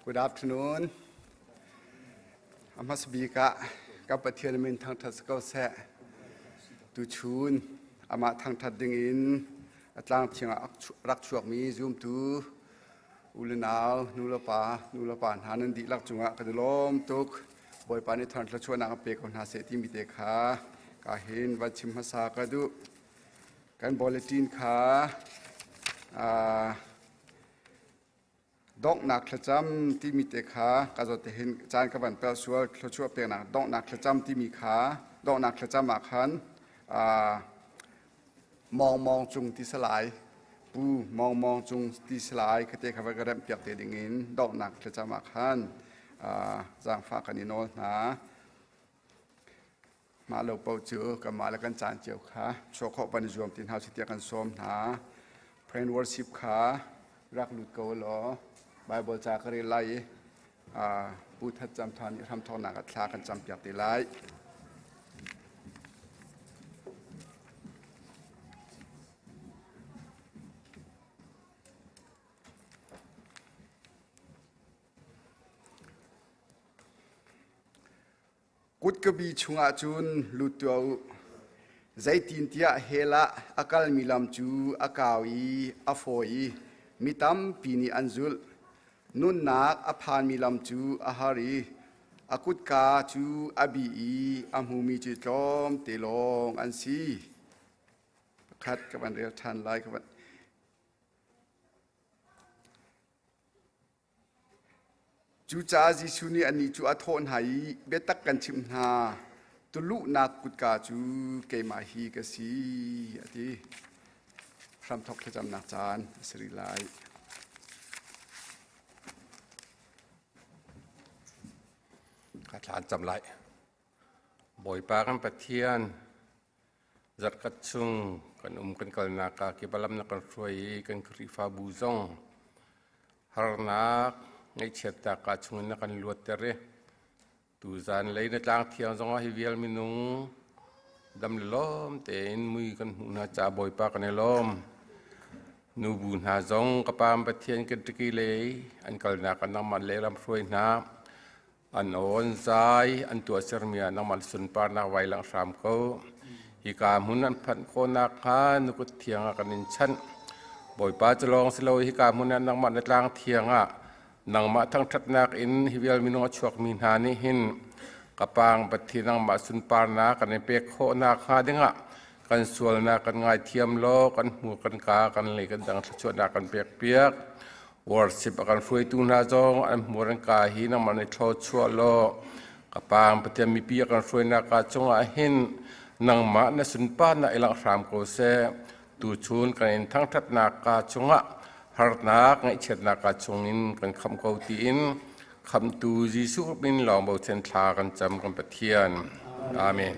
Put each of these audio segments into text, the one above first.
Good afternoon. A hmasa bik ah ka Pathian min thangṭhat si ko seh. Tuchun amah thangṭhat ding in a tlang thiang ah rak chuakmi zumtu u le nau, nu le pa, nu le pa hna nan dihlak cungah kan i lawm tuk. Bawipa nih thawng thluachuahnak an pe ko hna seh timi te kha ka hin van chim hmasa ka duh. Kan bulletin kha donghnak thlacam timi te kha ka zawt te hin caan ka van pel sual thluachuah peknak donghnak thlacam timi kha donghnak thlacam ah khan mawngmawng cung ti salai pu mawngmawng cung ti salai khate kha va ka remh piak te ding in donghnak thlacam ah khan zaangfah kan i nawl hna. Mah lo paoh cu kanmah le kan caan cio kha chuah khawh van i zuam ti hna usih tiah kan sawm hna. Prayer and worship kha rak lut ko law Bible ca ka rel lai i Pu That Cam Tha nih hramthawknak ah thla kan campiak te lai. Kutkabi chungah cun lut tuah u. Zeitintiah hell ah a kalmi lam cu a kau i a fawi i mi tampi nih an zulh. Nunnak a phanmi lam cu a har i a kutka cu a bi i a hmumi cu tlawmte lawng an si. Pakhat ka van rel ṭhan lai. Ka van Cucaah Jesuh nih annih cu a thawh hna i, Biatak kan chimh hna, tuluhnak kutka cu keimah hi ka si, a ti. Hramthawk thlacamnak caan a si rih lai. Ka thla an cam lai. Bawipa kan Pathian, zarhkhat chung kan um kan kalnak ah kibalam na kan hruai i kan Khrihfabu zong harnak ngaihchiatnak ah chungin na kan luatter i tuzan lei na tlang thiang zongah hi vial minung dam le lawm tein mui kan hmuh hna ca Bawipa kan i lawm. Nubu hna zong ka pa Pathian Kentucky lei an kalnak ah nangmah le lam hruai hna. An aw an zai, an tuahsermi ah nangmah sunparnak vai langh hram ko. Hika hmun an phanh khawh nakhnga na kut thiang ah kan in chanh. Bawipa cu lawng si lo hika hmun ah nangmah na tlang thiang ah nangmah thangṭhatnak in hi vial minung a chuakmi hna nih hin ka pang Pathian nangmah sunparnak kan in pek khawh nakhnga dingah kan sualnak kan ngaithiam law kan hmur kan ka kan lei kan dang thluachuahnak kan pek piak. Worship a kan hruaitu hna zong an hmur an ka hi nangmah nih thluachuah law ka pa Pathian mipi a kan hruainak ah cungah hin nangmah na sunparnak i langh hram ko seh. Tuchun kan in thangṭhatnak ka cungah harnak ngaihchiatnak ka chungin kan khamh ko tiin khamhtu Jesuh min lawng bochan thla kan cam kan Pathian. Amen.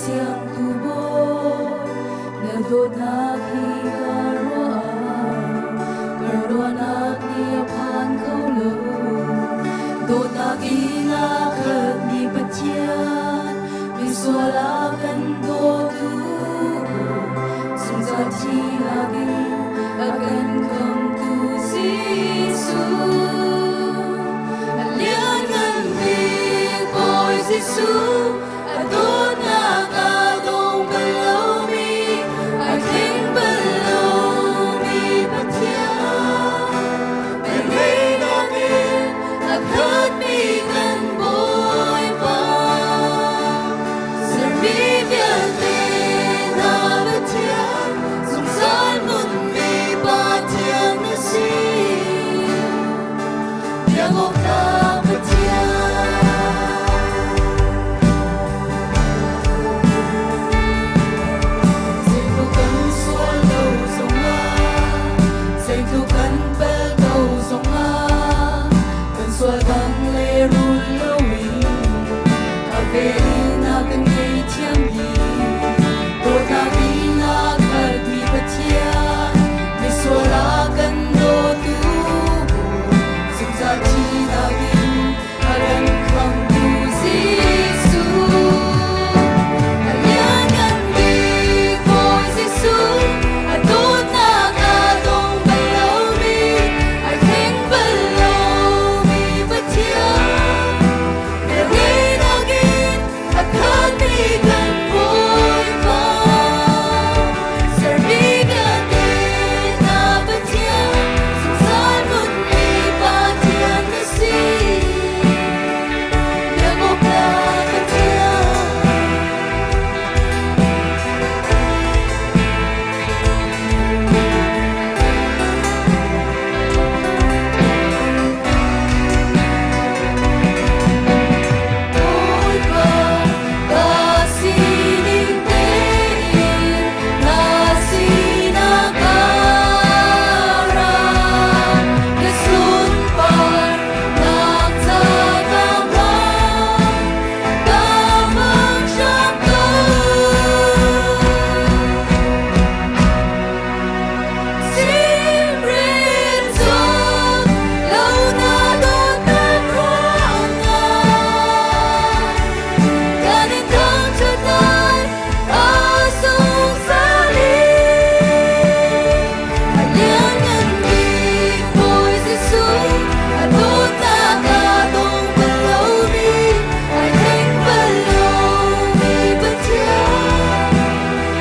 siang tu Bawi, na dawtnak hi ka ruah ah, ka ruahnak nih a phan kho lo. Dawtnak in a khatmi Pathian, misual a kan dawtu zungzal thihnak in a kan khamtu Jesuh. A lianngan bik Bawi Jesuh, a dawtnak a dong bal lomi, ai thleng bal lomi Pathian. Velngeihnak in a khatmi kan Bawipa. Sermi vialte na Pathian, zungzal hmunmi Pathian na si. Biak awk tlak Pathian. Zeitluk kan sual lo zongah, zeitluk kan pel ko zongah, kan sual bang lehrul loin a vel in a kan ngei thiam dih. Dawtnak in a khatmi Pathian, misual a kan dawtu, zungzal thihnak in a kan khamtu Jesuh. A lianngan bik Bawi Jesuh, a dawtnak a dong bal lomi, ai thleng bal lomi Pathian. Velngeihnak in a khatmi kan Bawipa. Sermi vialte na Pathian, zungzal hmunmi Pathian na si. Biak awk tlak Pathian. Bawipa, ka sining tein na sinah ka ra. Na sunparnak ca ka hngak, ka hmang hram ko. Simrin cawk lo na dawtnak ruangah kan in thangṭhat lai a zungzal in. A lianngan bik Bawi Jesuh, a dawtnak a dong bal lomi, ai thleng bal lomi Pathian.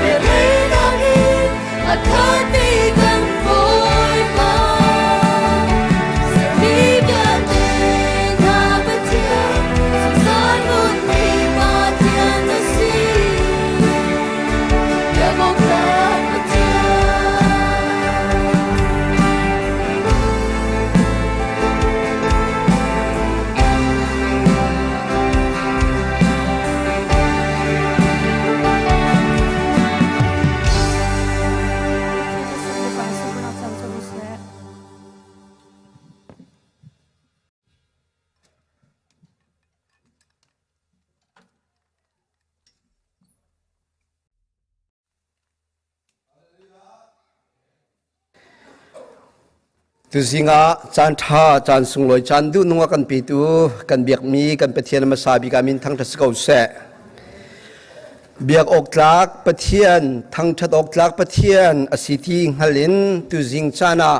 Velngeihnak in a khatmi kan Bawipa. Sermi vialte na Pathian, zungzal hmunmi Pathian na si. Biak awk tlak Pathian. Tuzing ah caan ṭha, caan sunglawi, caan duhnung a kan petu kan biakmi kan Pathian hmasa bik ah min thangṭhat si ko seh. Biak awk tlak Pathian, thangṭhat awk tlak Pathian a si ti hngal in tuzing caan ah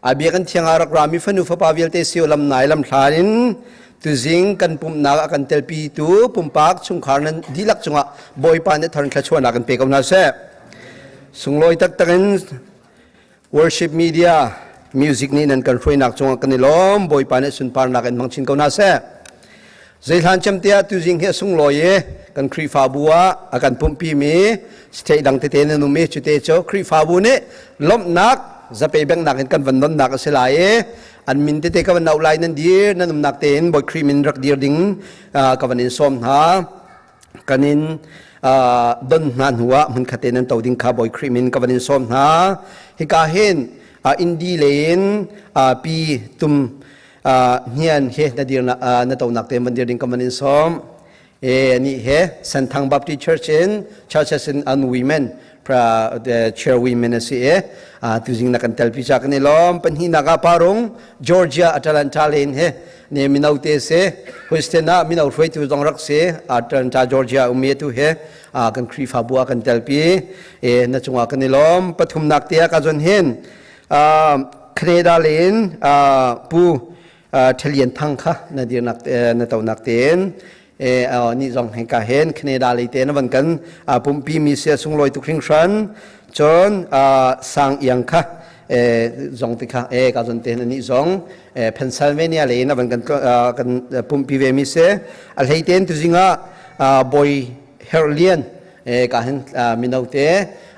a biakinn thiang ah rak rami fanu fapa vialte sio lam nai lam hlan in tuzing kan pumhnak a kan telpitu pumpak chungkhar nan dihlak cungah Bawipa nih thar thluachuahnak kan pe ko hna seh. Sunglawi taktak in worship media music nih nan kan hruainak cungah kan i lawm. Bawipa nih sunparnak in hmang chin ko hna seh. Zeihlan cem tiah tuzing hi a sunglawi i kan Khrihfabu ah a kan pumhpi mi state dang tete nan um i cute cu Khrihfabu nih lawmhnak zape bengnak in kan van nonnak a si lai i an min tete ka van auh lai nan dir nan umnak tein Bawi Khrih min rak dir ding ka van in sawm hna kan in don hna hnu ah hmunkhat te nan to ding kha Bawi Khrih min ka van in sawm hna hika hin Indi lein pi tum hnian he na dir na tonak te van dir ding ka van in sawm. E ani he Senthang Baptist Church in Churches in an Women pra the chair women a si e tuzing na kan telpi cha kan i lawm pahnihnak ah parung Georgia Atalanta len he ne mino te se Houston ah mino hruaitu zong rak si Atlanta Georgia umi tu he kan Khrihfabu ah kan telpi e na cungah kan i lawm pathumnak te ah ka zon hin Canada len pu Thalian Thang kha na dirnak na tonak tein e ni zong hengka hen Canada lei te na van kan pumpi mi sia sunglawi tuk hringhran cun sang iang kha zong ti kha e ka zon te na ni zong Pennsylvania lei na van kan kan pumpi ve mi se a hlei ten tu zinga boy Herlian e ka hin mino te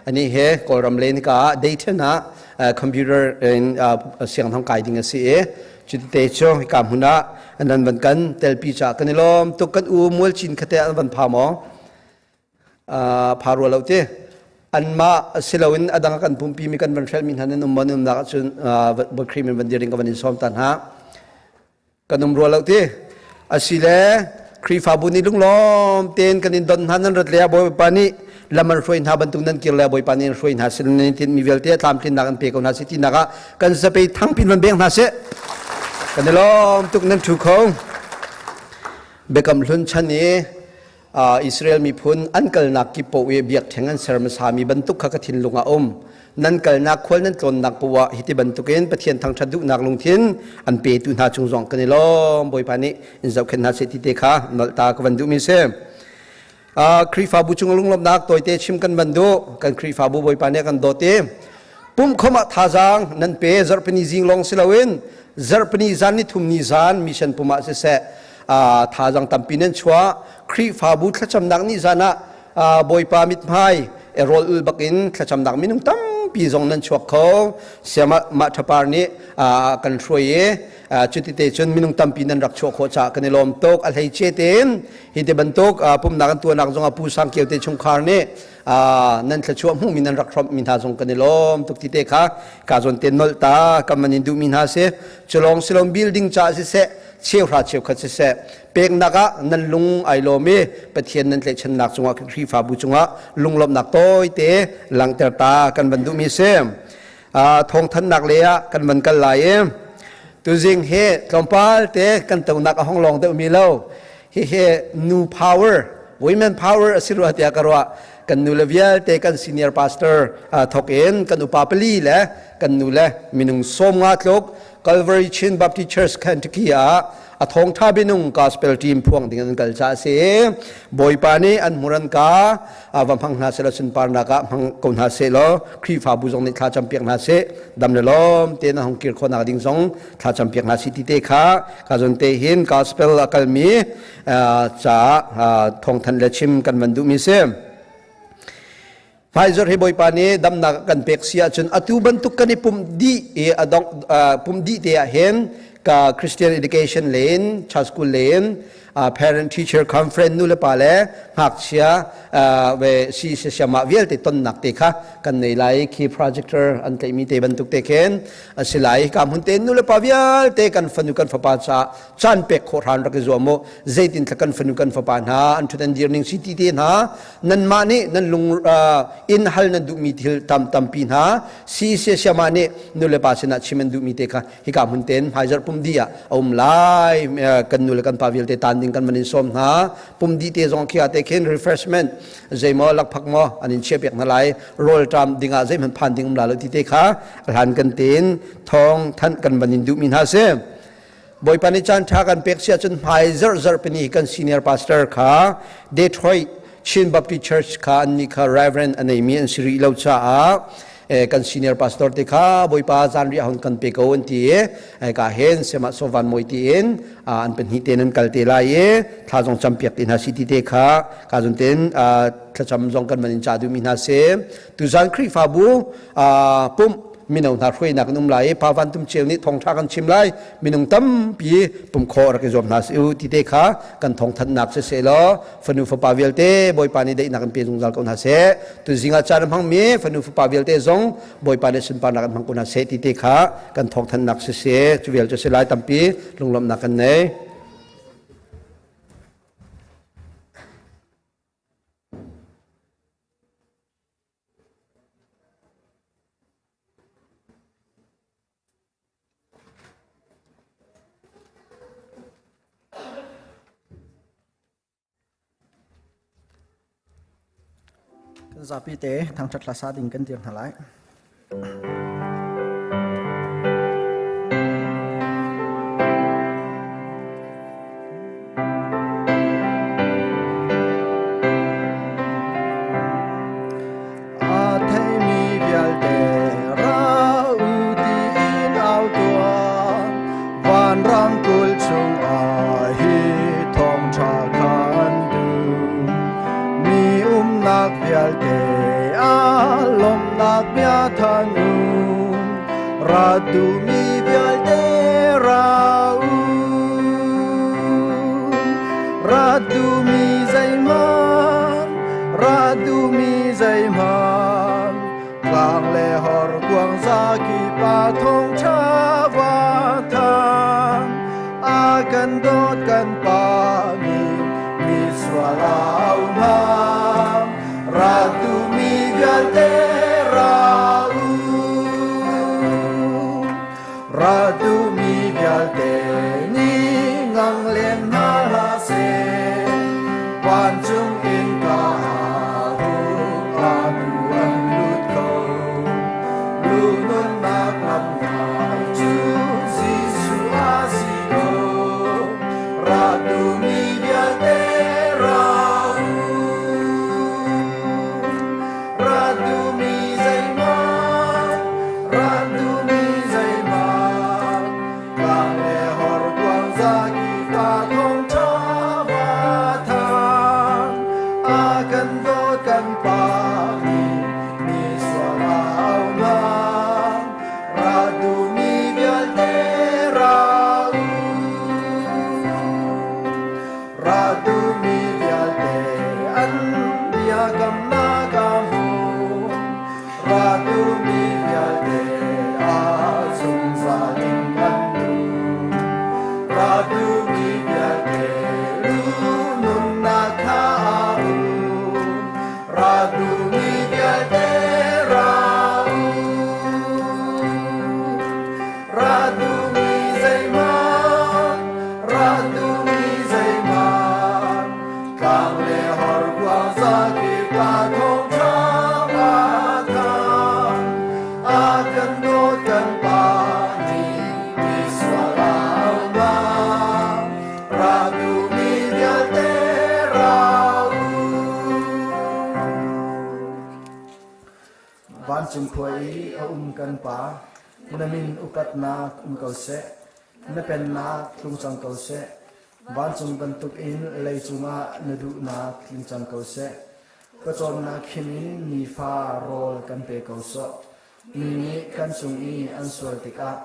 ani he Kawlram len ka Dayton ah computer in siang thong kai ding a si e Cuti cu hika hmun ah nan van kan telpi caah kan i lawm tuk. Kan u mualcin khate an van pha maw? Pha rua lo ti. Anmah siloin a dang kan pumpi mi kan van hrelmi hna nan um maw? Nan umnak ahcun Bawi min van dir in ka van in sawm ta hna. Kan um rua lo ti. Asile Khrihfabu nih lunglawm tein kan in don hna nan rat le Bawipa nih lam an hruai hna bantuk nan kir le Bawipa nih an hruai hna sin nan tin mi vialte tlamtlinnak an pe ko hna si tinak ah kan zapei thangpin van beng hna seh. Kan i lawm tuk nan thu kho. Biakam hlun chan i Israel miphun an kalnak kip paoh i biakṭheng an ser hmasami bantuk kha ka thinlung ah um. Nan kalnak khual nan tlawnnak paoh ah hiti bantukin Pathian thangṭhat duhnak lungthin an petu hna cung zong kan i lawm. Bawipa nih in zohkhenh hna seh ti te kha nolh ta ka van duhmi si. Khrihfabu cung lunglawmhnak tawite chim kan van duh. Kan Khrihfabu Bawipa nih a kan dawt i pumkhom ah thazaang nan pe. Zarhpini zing lawng si loin zarhpini zan ni thum ni zan mission pum ah siseh thazaang tampi nan chuah. Khrihfabu thlacamnak ni zan ah Bawipa mithmai rawl ul bakin thlacamnak minung tampi zong nan chuak kho. Siama mah thapar nih kan hruai i cuti te cun minung tampi nan rak chuah khawh caah kan i lawm tuk. A hleice tein hi te bantuk pumnak an tuahnak zong ah Pu Sang Kio te chungkhar nih nan thluachuah hmuhmi nan rak hrawmhmi hna zong kan i lawm tuk ti te kha ka zawn te nolh ta kan man in duhmi hna si. Culawng silom building caah siseh cheuhra cheukhat siseh peknak ah nan lung ai lawm i Pathian nan tlaihchannak cungah Khrihfabu cungah lunglawmhnak tawite langhter ta kan van duhmi si. Thawngthannak le ah kan van kal lai i tuzing hi tlawmpal te kan tonak a hong lawng deuhmi lo. Hihi nu power, women power a si rua tiah ka ruah. Kan nu le vialte kan senior pastor thok in kan upa pali le kan nu le minung 50 tluk Calvary Chin Baptist Church Kentucky ah a thawngtha binung gospel team phuang ding an kal ca a si. Bawipa nih an hmuran ka va hmang hna seh law sunparnak ah hmang ko hna seh law Khrihfabu zong nih thla campiak hna seh dam le lawm tein a hung kir khawhnak ding zong thla campiak hna si ti te kha ka zon te hin gospel a kalmi caah thawngthan le chim kan van duhmi si. Hmaizarh hi Bawipa nih damnak a kan pek si ahcun atu bantuk kan i pumh dih i a dong pumh dih te ah hin ka Christian Education len, Church School len, Parent Teacher Conference nu le pa le ngakchia ve si siama vialte tonnak te kha kan nei lai. Khi projector an tlaihmi te bantuk te khin a si lai. Ka hmun te nu le pa vialte kan fanu kan fapa ca caan pek khawh hran rak i zuam u. Zeitin thla kan fanu kan fapa hna an ṭhut an dir ning si ti te hna nanmah nih nan lung in hal nan duhmi thil tam tampi hna si siama nih nu le pa sinah chim an duhmi te kha hika hmun ten hmaizarh pum di ah a um lai. Kan nu le kan pa vialte tan ding kan van in sawm hna. Pum di te zong khi te khin refreshment zeimaw lakphak maw an in chia piak hna lai. Rawl ṭam ding ah zeihmanh phan ding um la lo ti te kha hlan kan ten thawng thanh kan van in duhmi hna si. Bawipa nih caan ṭha kan pek si ahcun hmai zarh zarhpini kan senior pastor kha Detroit Chin Baptist Church kha annih kha Reverend a neimi an si rih lo caah kan senior pastor te kha Bawipa zanriah hon kan pe ko an ti i ka hen sema sovan moi ti in an pahnih te nan kal te lai i thla zong campiak te hna si ti te kha ka zun ten thlacam zong kan man in ca duhmi hna si. Tuzan Khrihfabu pumh mino hna hruainak an um lai i Pa Van Tum Ceu nih thawngṭha kan chim lai. Minung tampi pum khawh rak i zuam hna sih u ti te kha kan thawngthanhnak si seh law fanu fapa vialte Bawipa nih daihnak an pe zungzal ko hna seh. Tuzing ah caan a hmangmi fanu fapa vialte zong Bawipa nih sunparnak an hmang ko hna seh ti te kha kan thawngthanhnak si seh. Cu vial cu si lai. Tampi lunglawmhnak kan nei. Zapi te thangṭhat hla sa ding kan dir hna lai. A theimi vialte ra u tiin au tuah. Vanrang kul chungah hi thawngṭha kha an duh. Mi umnak vialte ah lawmhnak bia than u. Ra duhmi vialte ra u. Ra duhmi zeihmanh, ra duhmi zeihmanh, Tlang le horkuang zakip ah thawngṭha va thang. A kan dawt kan Pa nih misual au hna. Ra duhmi vialte ra u. Ra duhmi vialte nih ngang len hna hlah seh. Vancung innka hung atu an lut kho. Lununnak lam ngai cu Jesuh a si ko. Ra duhmi vialte ra u. Ra duhmi zeihmanh, ra duhmi zeihmanh, tlang le horkuang zakip ah thawngṭha va thang. A kan dawt kan Pa nih misual au hna. Ra duhmi vialte ra u. Ra duhmi vialte an biakamnak a hmu. Ra duhmi vialte a zungzal in kan duh. Ra duhmi vialte lu nunnak kha a um. Ra duhmi vialte ra u. Ra duhmi zeihmanh, ra duhmi zeihmanh, tlang le horkuang zakip ah thawngṭha va thang. A kan dawt kan Pa nih misual au hna. Ra duhmi vialte ra u. Vancung khua i a um kan Pa, na min upatnak um ko seh. Na pennak tlung cang ko seh. Vancung bantukin leicung ah na duhnak tling cang ko seh. Pawcawmnak khim in nifa rawl kan pe ko sawh. Mi nih kan cung i an sual tikah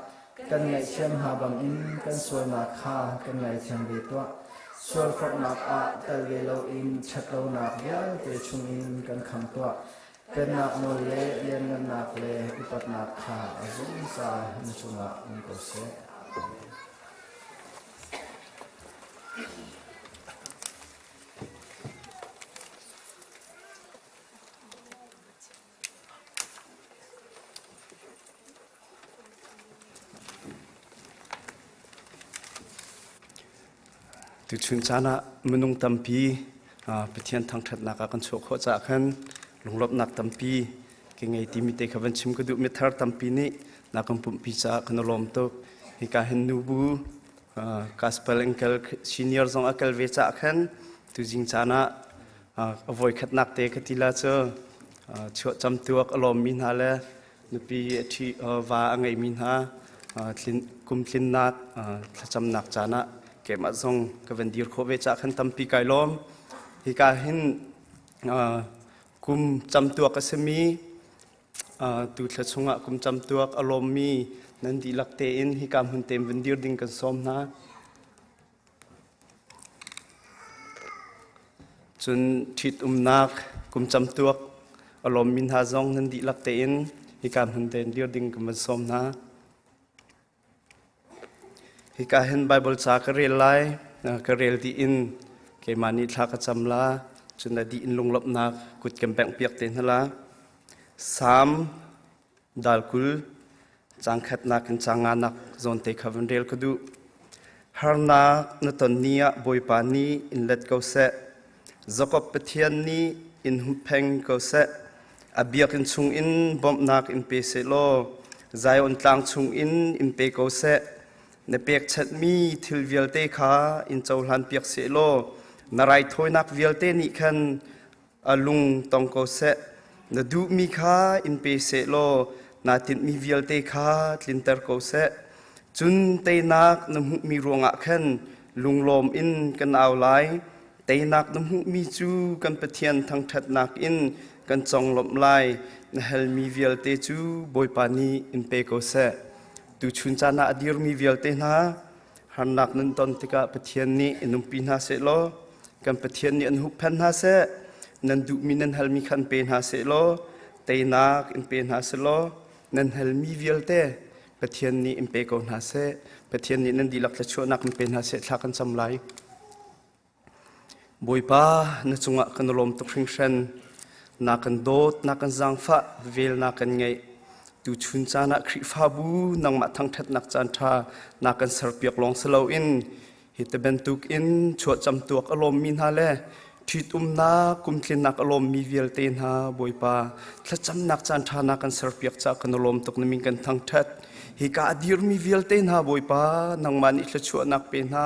kan ngaihthiam hna bangin kan sualnak kha kan ngaithiam ve tuah. Sualforhnak ah tel ve loin ṭhatlonak vialte chungin kan kham tuah. Pennak nawl le lianngannak le upatnak kha a zungzal na cungah um ko seh. Tuchun caan ah minung tampi Pathian thangṭhatnak ah kan chuah khawh caah khan lunglawmhnak tampi ka ngei timi te kha van chim ka duh. Mithar tampi nih na kan pumhpi caah kan i lawm tuk. Hika hin nubu gospel angkel senior zong a kal ve caah khan tuzing caan ah a voikhatnak te ka ti la cu chuah camtuak a lawmmi hna le nupi a ṭhi va a ngeimi hna kum tlinnak thlacamnak caan ah keimah zong ka van dir khawh ve caah khan tampi kai lawm. Hika hin kum camtuak a simi tu thla chungah kum camtuak a lawmmi nan dihlak tein hika hmun tein van dir ding kan sawm hna. Cun ṭhitumnak kum camtuak a lawmmi hna zong nan dihlak tein hika hmun tein dir ding kan van sawm hna. Hika hin Baibal ca ka rel lai. Ka rel dih in keimah nih thla ka cam la. Cun a dih in lunglawmhnak kut kan benghpiak te hna la. Salm Dal 20 caang khatnak in caang nganak zawnte kha vun rel ka duh. Harnak na ton ni ah Bawipa nih in let ko seh. Jakob Pathian nih in humpheng ko seh. A biakinn chungin bawmhnak in pe sehlaw Zion tlang chungin in pe ko seh. Na pekchanhmi thil vialte kha in cohlanpiak sehlaw na raithawinak vialte nih khan a lung tong ko seh. Na duhmi kha in pe sehlaw naa tinhmi vialte kha tlinter ko seh. Cun teinak na hmuhmi ruangah khan lunglawm in kan au lai. Teinak na hmuhmi cu kan Pathian thangṭhatnak in kan conglawmh lai. Na halmi vialte cu Bawipa nih in pe ko seh. Tuchun caan ah a dirmi vialte hna, harnak nan ton tikah Pathian nih in umpi hna sehlaw, kan Pathian nih an hupphen hna seh. Nan duhmi nan halmi khan pe hna sehlaw, teinak in pe hna sehlaw, nan halmi vialte Pathian nih in pe ko hna seh. Pathian nih nan dihlak thluachuahnak in pe hna seh. Thla kan cam lai. Bawipa, na cungah kan i lawm tuk hringhran. Na kan dawt, na kan zaangfah, vel na kan ngeih. Tuchun caan ah Khrihfabu nangmah thangṭhatnak caanṭha na kan serpiak lawng si loin hi te bantukin chuahcam tuak a lawmmi hna le ṭhitumnak kumtlinnak a lawmmi vialte hna Bawipa thlacamnak caanṭha na kan serpiak caah kan i lawm tuk na min kan thangṭhat. Hika a dirmi vialte hna Bawipa nangmah nih thluachuahnak pe hna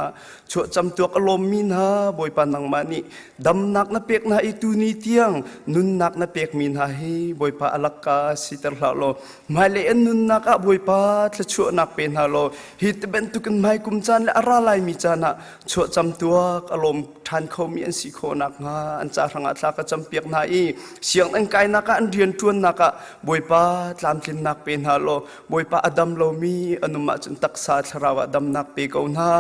chuahcam tuak a lawmmi hna Bawipa nangmah nih damnak na pek hna i tuni tiang nunnak na pekmi hna hi Bawipa a lakka siter hlah law hmailei an nunnak ah Bawipa thluachuahnak pe hna law hi ti bantukin hmaikum caan le a ra laimi caan ah chuahcam tuak a lawm ṭhan khomi an si khawh nakhnga an ca hrangah thla ka campiak hna i sianginn kainak ah an rian ṭuannak ah Bawipa tlamtlinnak pe hna law Bawipa a dam lomi an um ahcun taksa thlarau ah damnak pe ko hna.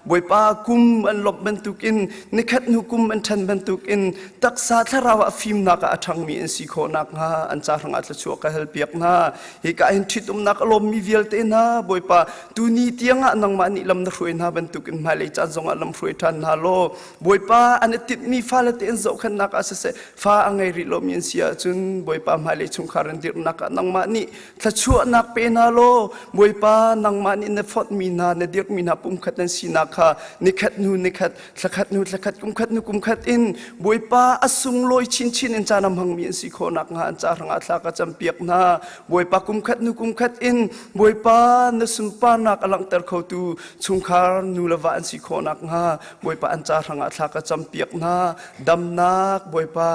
Bawipa kum an lawmh bantukin nikhat hnu kum an ṭhan bantukin taksa thlarau ah fimnak ah a ṭhangmi an si khawh nakhnga an ca hrangah thluachuah ka halpiak hna. Hika hin ṭhitumnak a lawmmi vialte hna Bawipa tuni tiangah nangmah nih lam na hruai hna bantukin hmailei caan zongah lam hruai ṭhan hna law Bawipa an i timhmi fale te in zohkhenhnak ah siseh fa a ngei rih lomi an si ahcun Bawipa hmailei chungkhar an dirhnak ah nangmah nih thluachuahnak pe hna law Bawipa nangmah nih na fonhmi hna na dirhmi hna pumkhat nan sinak kha nikhat hnu nikhat thlakhat hnu thlakhat kumkhat hnu kumkhat in Bawipa a sunglawi chinchin in caan a hmangmi an si khawh nakhnga an ca hrangah thla ka campiak hna Bawipa kumkhat hnu kumkhat in Bawipa na sunparnak a langhter khotu chungkhar nu le va an si khawh nakhnga Bawipa an ca hrangah thla ka campiak hna damnak Bawipa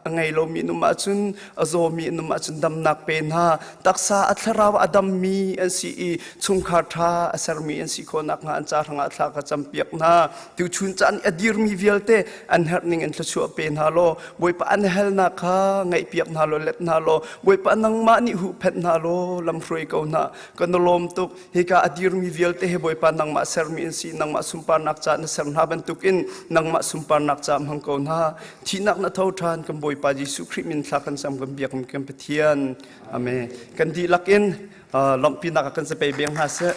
a ngei lomi an um ahcun a zawmi an um ahcun damnak pe hna taksa a thlarau a dammi an si i chungkhar ṭha a sermi an si khawh nakhnga an ca hrangah thla ka campiak hna tuchun caan i a dirmi vialte an herh ning in thluachuah pe hna law Bawipa an halnak kha ngaihpiak hna law let hna law Bawipa nangmah nih huhphenh hna law lamhruai ko hna kan lawm tuk hika a dirmi vialte he Bawipa nangmah sermi an si nangmah sunparnak ca na ser hna bantukin nangmah sunparnak ca hmang ko hna thihnak na tho ṭhan kan Bawipa Jesuh Khrih min thla kan cam kan biak kan Pathian amen kan dihlak in lawmhpinak ah kan zapei beng hna seh.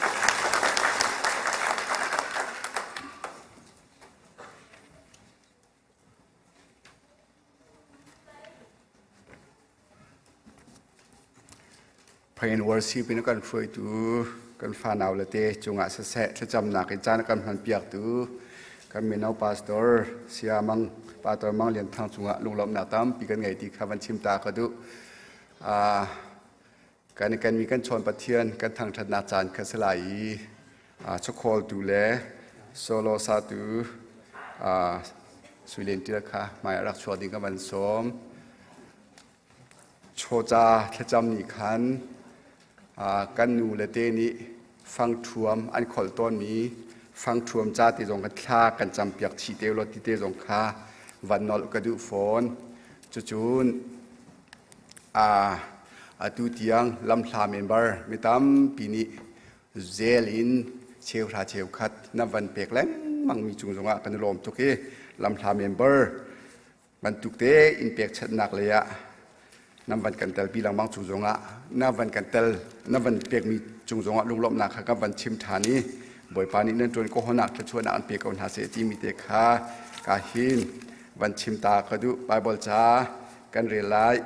Pray and worship in kan hruaitu kan fanau le te cungah siseh thlacamnak in caan kan hman piaktu kan mino pastor Sia Mang Pastor Mang Lian Thang cungah lunglawmhnak tampi kan ngei ti kha van chim ta ka duh. Kan kan mi kan chawn Pathian kan thangṭhatnak caan kha si lai i chawkhawltu le solo satu Sui Len Ṭial kha hmai ah rak chuak ding ka van sawm. Chawca thlacam nih khan kan nu le te nih fangṭhuam an kholh tawnmi fangṭhuam ca te zong kha thla kan campiak chih te ulaw ti te zong kha van nolh ka duh fawn. Cucun atu tiang lamhla member mi tampi nih zel in cheuhra cheukhat na van pek lengmang mi cung zongah kan i lawm tuk i lamhla member bantuk te in pekchanhnak lei ah nan van kan telpi lengmang cung zongah na van kan tel na van pekmi cung zongah lunglawmhnak kha kan van chim ṭhan i Bawipa nih nan ṭuan kawhawnak thluachuahnak an pe ko hna seh timi te kha ka hin van chim ta ka duh. Bible ca kan rel lai.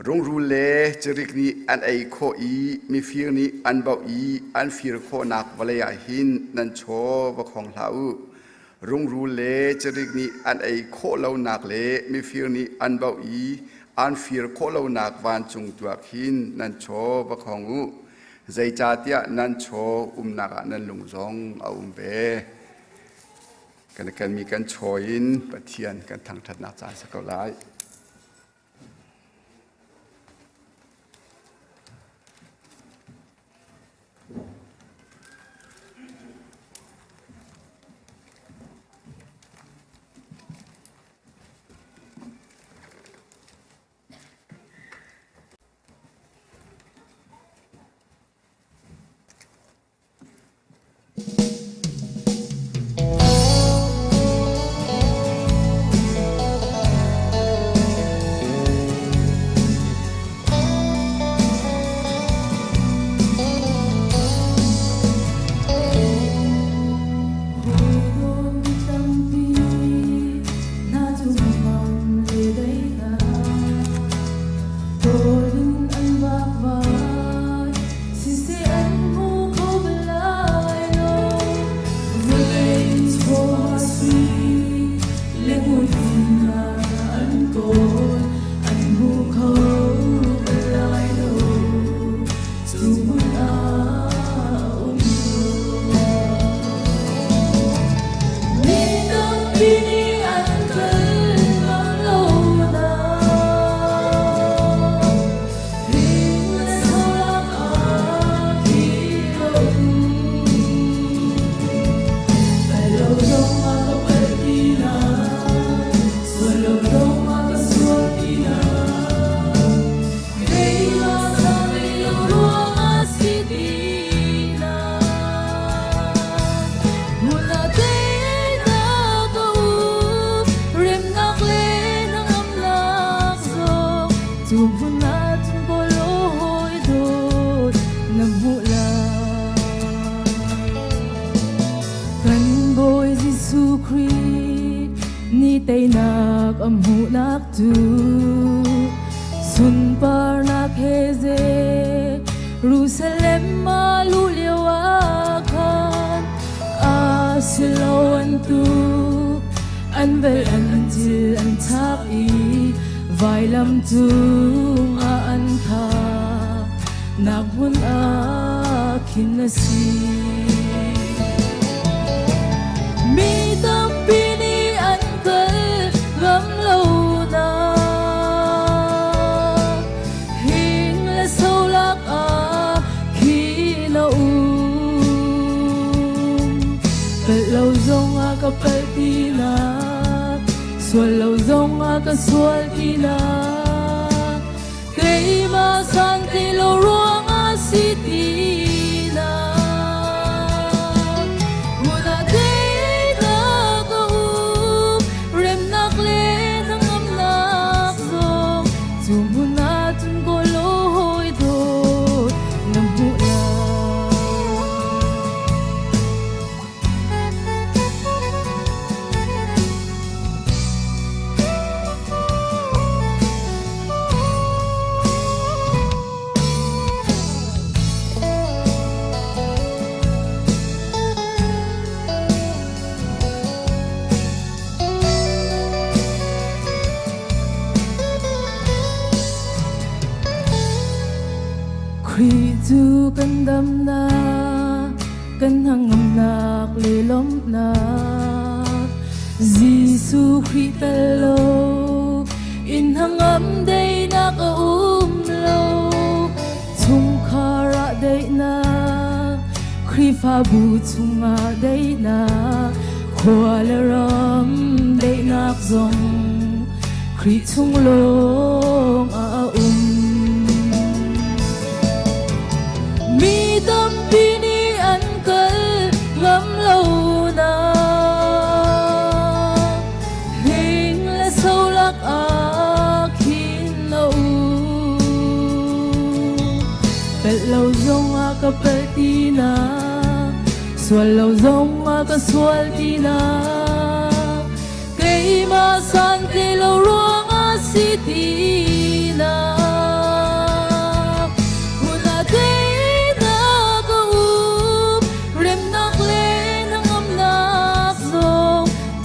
Rungrul le cirik nih an ei khawh i mifir nih an bauh i an fir khawhnak vawlei ah hin nan chaw va khong hlah u. Rungrul le cirik nih an ei khawh lonak le mifir nih an bauh i An fir khawh lonak vancung tu ah khin nan chaw va khong u. Zeicahtiah nan chaw umnak ah nan lung zong a um ve. Kan kan mi kan chaw in Pathian kan thangṭhatnak caan si ko lai.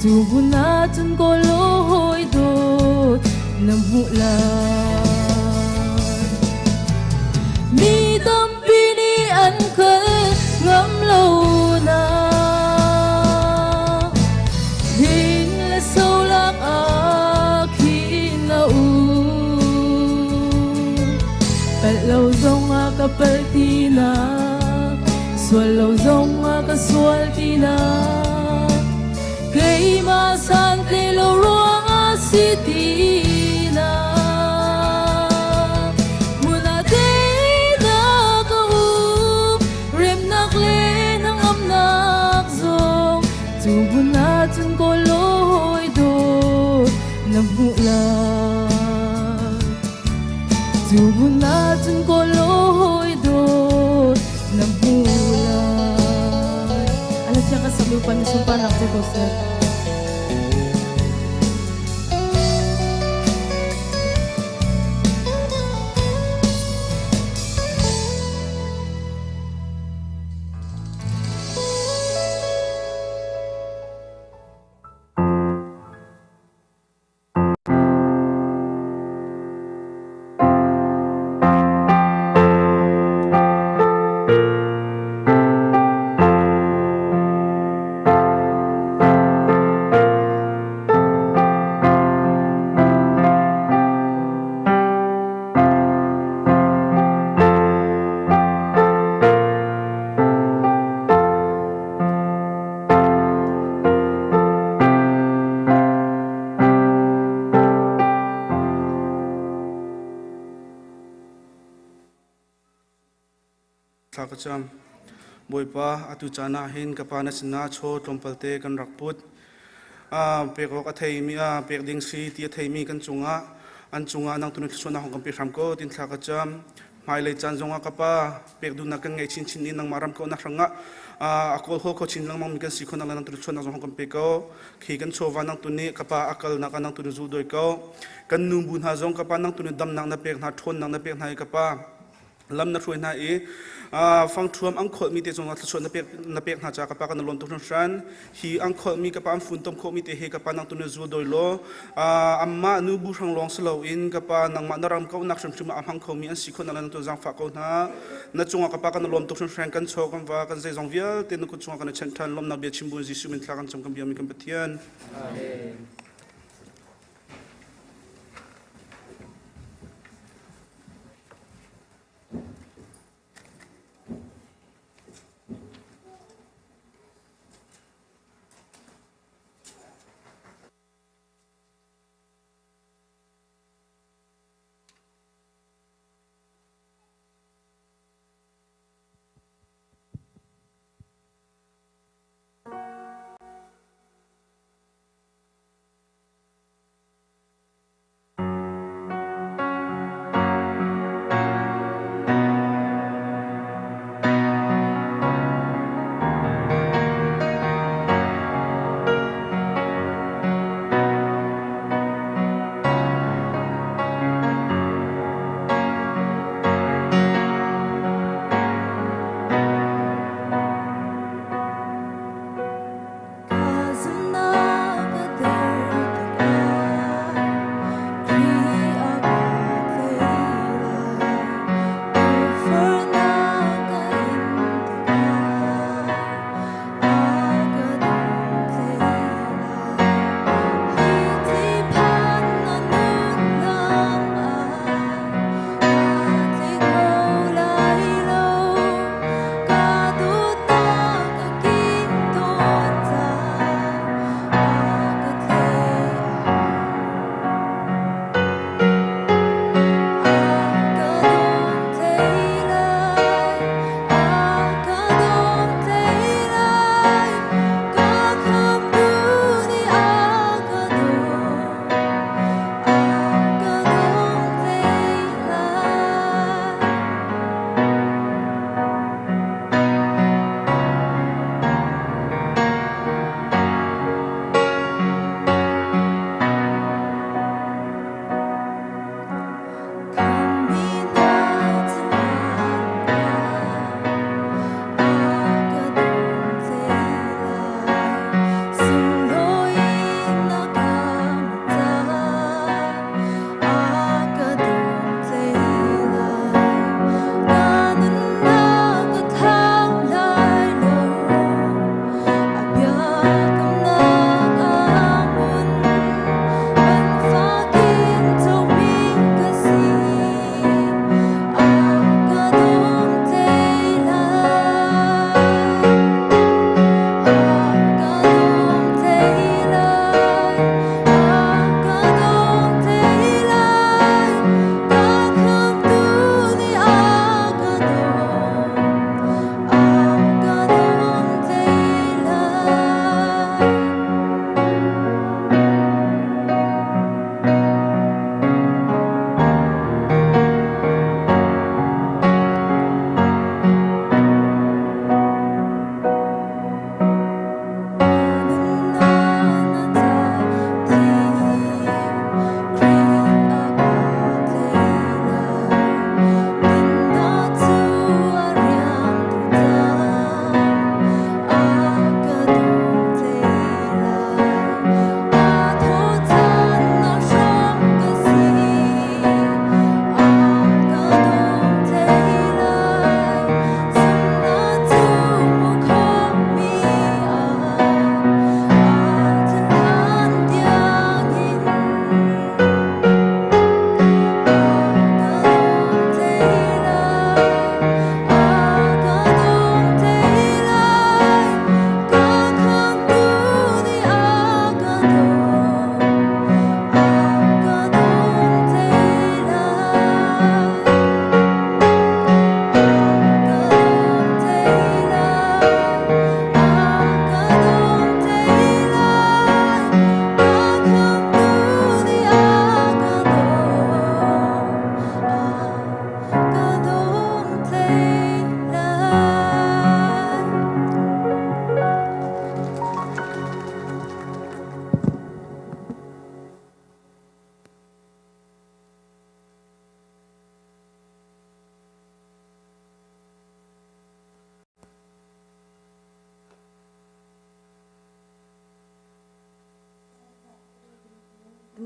Tu hmun ah cun kawl hawi dawt na hmuh lai. Ka palh tinak, sual lo zong ah ka sual tinak. Keimah san te lo ruangah si tinak. Hmun ah teinak ka um, remnak le hnangamnak zong cu hmun ah cun kawl lawi dawt na hmuh lai. Cu hmun ah cun kawl lawi dawt na hmuh lai. Ala siya ka sa lupa ni sumpa nak ko sir. Thla ka cam. Bawipa, atu caan ah hin ka pa na sinah chaw tlawmpal te kan rak put. Pek awk a theimi, pek ding si ti a theimi kan cungah, an cungah nang tu na thluachuahnak hong kan pe hram ko tin thla ka cam. Hmailei caan zongah ka pa, pek duhnak kan ngei chinchin i nangmah ram kauhnak hrangah a kawl haw kho chin lengmang mi kan si kho nak le nang tu thluachuahnak zong hong kan pe ko. Khi kan chawva nang tu nih ka pa a kalnak ah nang tu na zul doi ko. Kan nu bu hna zong ka pa nang tu nih damnak na pek hna, ṭhawnnak na pek hna i ka pa lam na hruai hna i fangṭhuam an kholhmi te cungah thluachuah na pek hna caah ka pa kan lawm tuk hringhran. Hi an kholhmi ka pa an funtom khawhmi te hi ka pa nang tu na zul doi law anmah nu bu hrang lawng si loin ka pa nangmah na ram kauhnak hrimhrim ah a hmang khomi an si khawh nak le nang tu zaangfah ko hna. Na cungah ka pa kan lawm tuk hringhran. Kan chaw kan va kan zeizong vialte na kut cungah kan i chanh ṭhan. Lawmnak bia chim buin Jesuh min thla kan cam kan biami kan Pathian. Amen.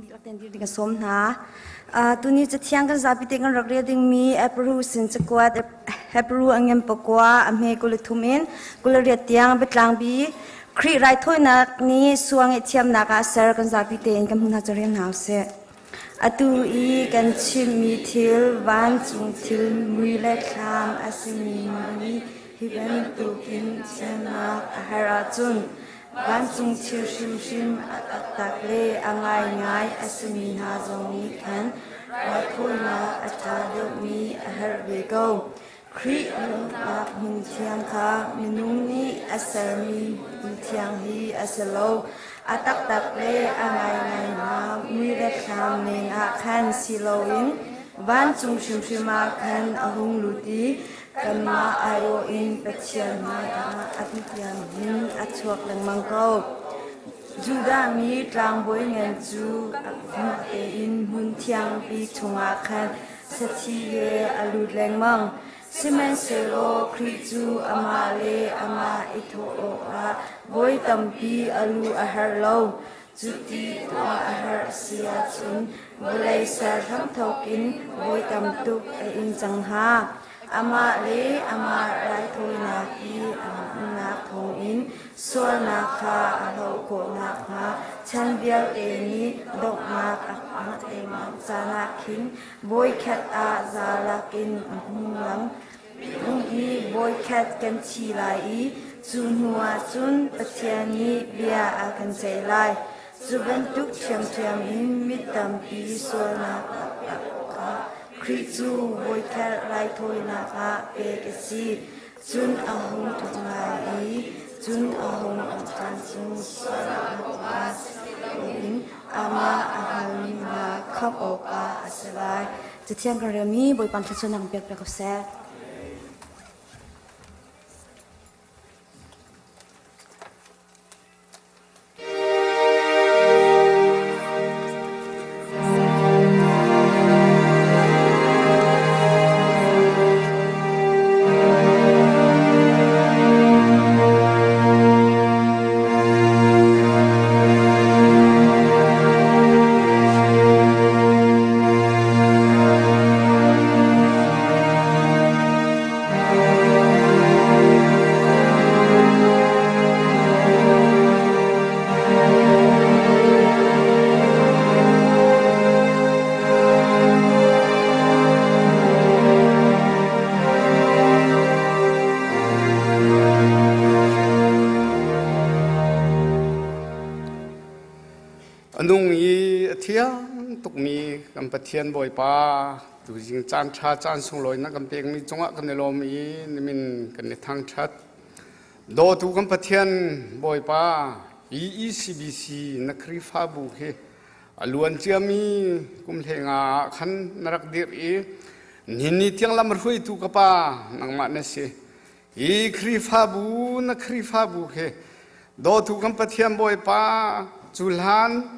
Dihlak tein dir ding ka sawm hna. Tuni cathiang kan zapi te kan rak rel dingmi Hebrew sin cakuat Hebrew a ngem pakua a hme 23 in 28 tiang biatlang bi Khrih raithawinak nih suang i thiamnak ah ser kan zapi tein kan hmun hna cu rel hna usih. Atu i kan chimmi thil vancung thil mui le thlam a simi nih hi bantukin thiamnak a herh ahcun Vancung thil hrimhrim a taktak le a ngaingai a simi hna zong nih khan raithawinak a ṭha deuhmi a herh ve ko. Khrih lungnak hmun thiang kha minung nih a sermi hmun thiang hi a si lo. A taktak le a ngaingai hna mui le thlam men ah khan si loin vancung hrimhrim ah khan a hung lut i Kanmah aiawh in Pathian hmaiah a tiang hin a chuak lengmang ko. Judah mi tlangbawi ngan cu a tein hmun thiangpi chungah khan sathi he a lut lengmang. Sihmanhsehlaw Khrih cu amah le amah i thawh awkah voi tampi a lu a herh lo. Cuti tuah a herh si ahcun vawlei ser hramthawk in voi tam tuk a in cang hnga. Amah le amah raithawinak i a umnak thawngin sualnak kha a hloh khawh nakhnga chan vialte nih donghnak a hngah lengmang caan ah khin voikhat ah za lakin a hung lang. Minung hi voikhat kan thi lai i cu hnuah cun Pathian nih bia a kan ceih lai. Cu bantuk ṭhiamṭhiam in mi tampi sualnak tuah awkah Khrih cu voikhat raithawinak ah pek a si. Cun a hung ṭhang lai i cun a hung um ṭhan cu sualnak awkah si loin amah a hngalmi hna khamh awkah a si lai. Cathiang kan relmi Bawipa thluachuahnak in pek piak ko seh. A nung i a thiang tukmi kan Pathian Bawipa tuzing caan ṭha caan sunglawi na kan pekmi cungah kan i lawm i nimin kan i thangṭhat. Dawtu kan Pathian Bawipa EECBC na Khrihfabu hi a luan ciami kum hlenga ah khan na rak dirh i nihin ni tiang lam hruaitu ka pa nangmah na si. Hi Khrihfabu na Khrihfabu hi dawtu kan Pathian Bawipa cu hlan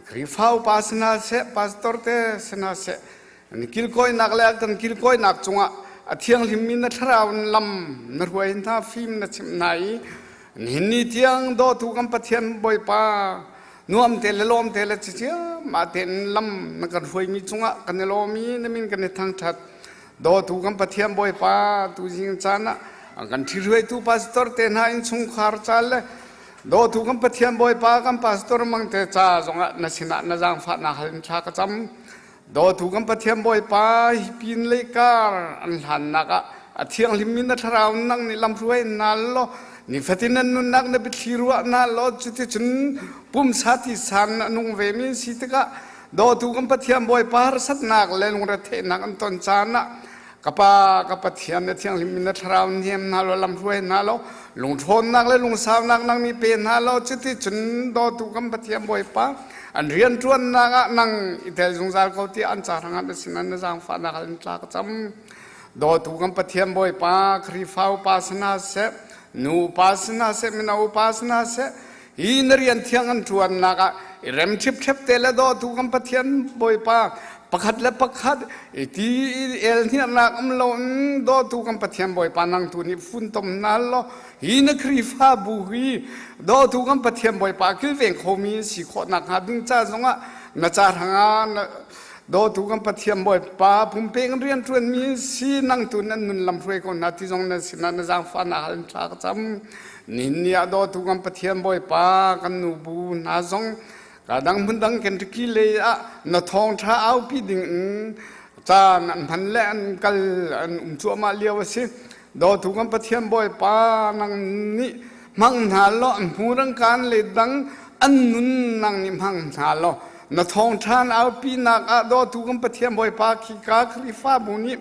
Khrihfa upa si hna seh, pastor te si hna seh, an kilkawinak le kan kilkawinak cungah a thianghlimmi na thlarau in lam na hruai hna, fim na chimh hna i nihin ni tiang dawtu kan Pathian Bawipa nuam te le lawm te le ciciam tein lam na kan hruaimi cungah kan i lawm i na min kan i thangṭhat. Dawtu kan Pathian Bawipa tuzing caan ah kan ṭhihruaitu pastor te hna innchungkhar ca le dawtu kan Pathian Bawipa kan pastor mang te ca zongah na sinah na zaangfahnak hal in thla ka cam. Dawtu kan Pathian Bawipa hi pin lei kar an hlannak ah a thianghlimmi na thlarau nang nih lamhruai na law nifatin nan nunnak na biathli ruah na law cuticun pumsa tisan a nung ve mi si tikah Dawtu kan Pathian Bawipa harsatnak le lungretheihnak an ton caan ah ka Pa ka Pathian na thianghlim in na thlarau niam hna law lamhruai hna law lungṭhawnnak le lungsaunak nang nih pe hna law cuti cun dawtu kan Pathian Bawipa an rianṭuannak ah nang i tel zungzal ko tiah an ca hrangah na sinah na zaangfahnak in tla ka cam. Dawtu kan Pathian Bawipa Khrihfa upa si hna seh nu upa si hna seh mino upa si hna seh Hi na rian thiang an ṭuannak ah i rem ṭhipṭhep te le dawtu kan Pathian Bawipa pakhat le pakhat i ti i el hniarnak um loin dawtu kan Pathian Bawipa nang tu nih funtom hna law hi na Khrihfabu hi dawtu kan Pathian Bawipa kilveng khomi si khawh nakhnga ding ca zongah Na ca hrangah dawtu kan Pathian Bawipa pumpek in rian ṭuanmi si nang tu nan nun lam hruai ko hna ti zong na sinah na zaangfahnak hal in thla ka cam. Nihin ni ah dawtu kan Pathian Bawipa kan nubu hna zong ka dang hmun dang Kentucky lei ah na thawngṭha aupi ding in caan an hman le an kal an um cuahmah lio a si. Dawtu kan Pathian Bawipa nang nih hmang hna law an hmurang kaan le dang an nun nang nih hmang hna law na thawngṭhan aupinak ah dawtu kan Pathian Bawipa khika Khrihfabu nih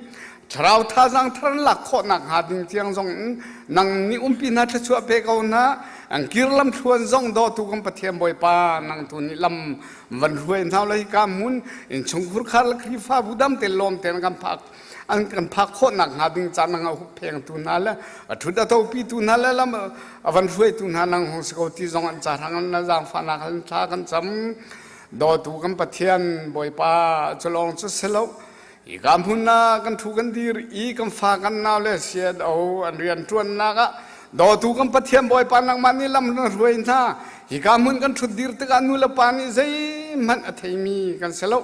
thlarau thazaang thar an lak khawh nakhnga ding tiang zong in nang nih umpi hna thluachuah pe ko hna. An kir lam thluan zong dawtu kan Pathian Bawipa nang tu nih lam van hruai hna la hika hmun innchungkhur khar le Khrihfabu dam te lawm tein kan phak an kan phak khawh nakhnga ding ca nang a hupphengtu hna le a ṭhut a topitu hna le lam a van hruaitu hna nang hung si ko ti zong an ca hrang an zaangfahnak an thla kan cam. Dawtu kan Pathian Bawipa cu lawng cu si lo, hika hmun ah kan ṭhu kan dir i kan fa kan nau le sian o an rian ṭuannak ah dawtu kan Pathian Bawipa nangmah nih lam na hruai hna. Hika hmun kan ṭhut dir tikah nu le pa nih zeihmanh a theimi kan si lo.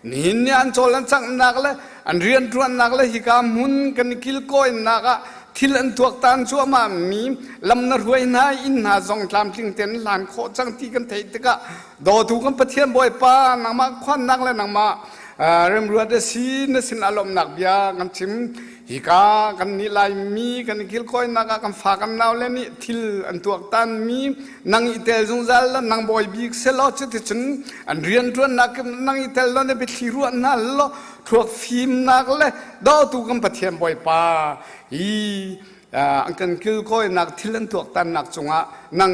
Nihin ni an cawl an canghnak le an rianṭuannak le hika hmun kan i kilkawinak ah thil an tuaktan cuahmah mi lam na hruai hna i inn hna zong tlamtling tein hlan khawh cang ti kan theih tikah dawtu kan Pathian Bawipa nangmah khuannak le nangmah remruat a si na sin a lawmhnak bia kan chim. Hika kan nih Laimi kan i kilkawinak ah kan fa kan nau le nih thil an tuaktan mi nang i tel zungzal la nang bawi bik selaw, cuticun an rianṭuannak nang i tel law na biathli ruah hna law thluak fimnak le dawtu kan Pathian Bawipa hi an kan kilkawinak thil an tuaktannak cungah nang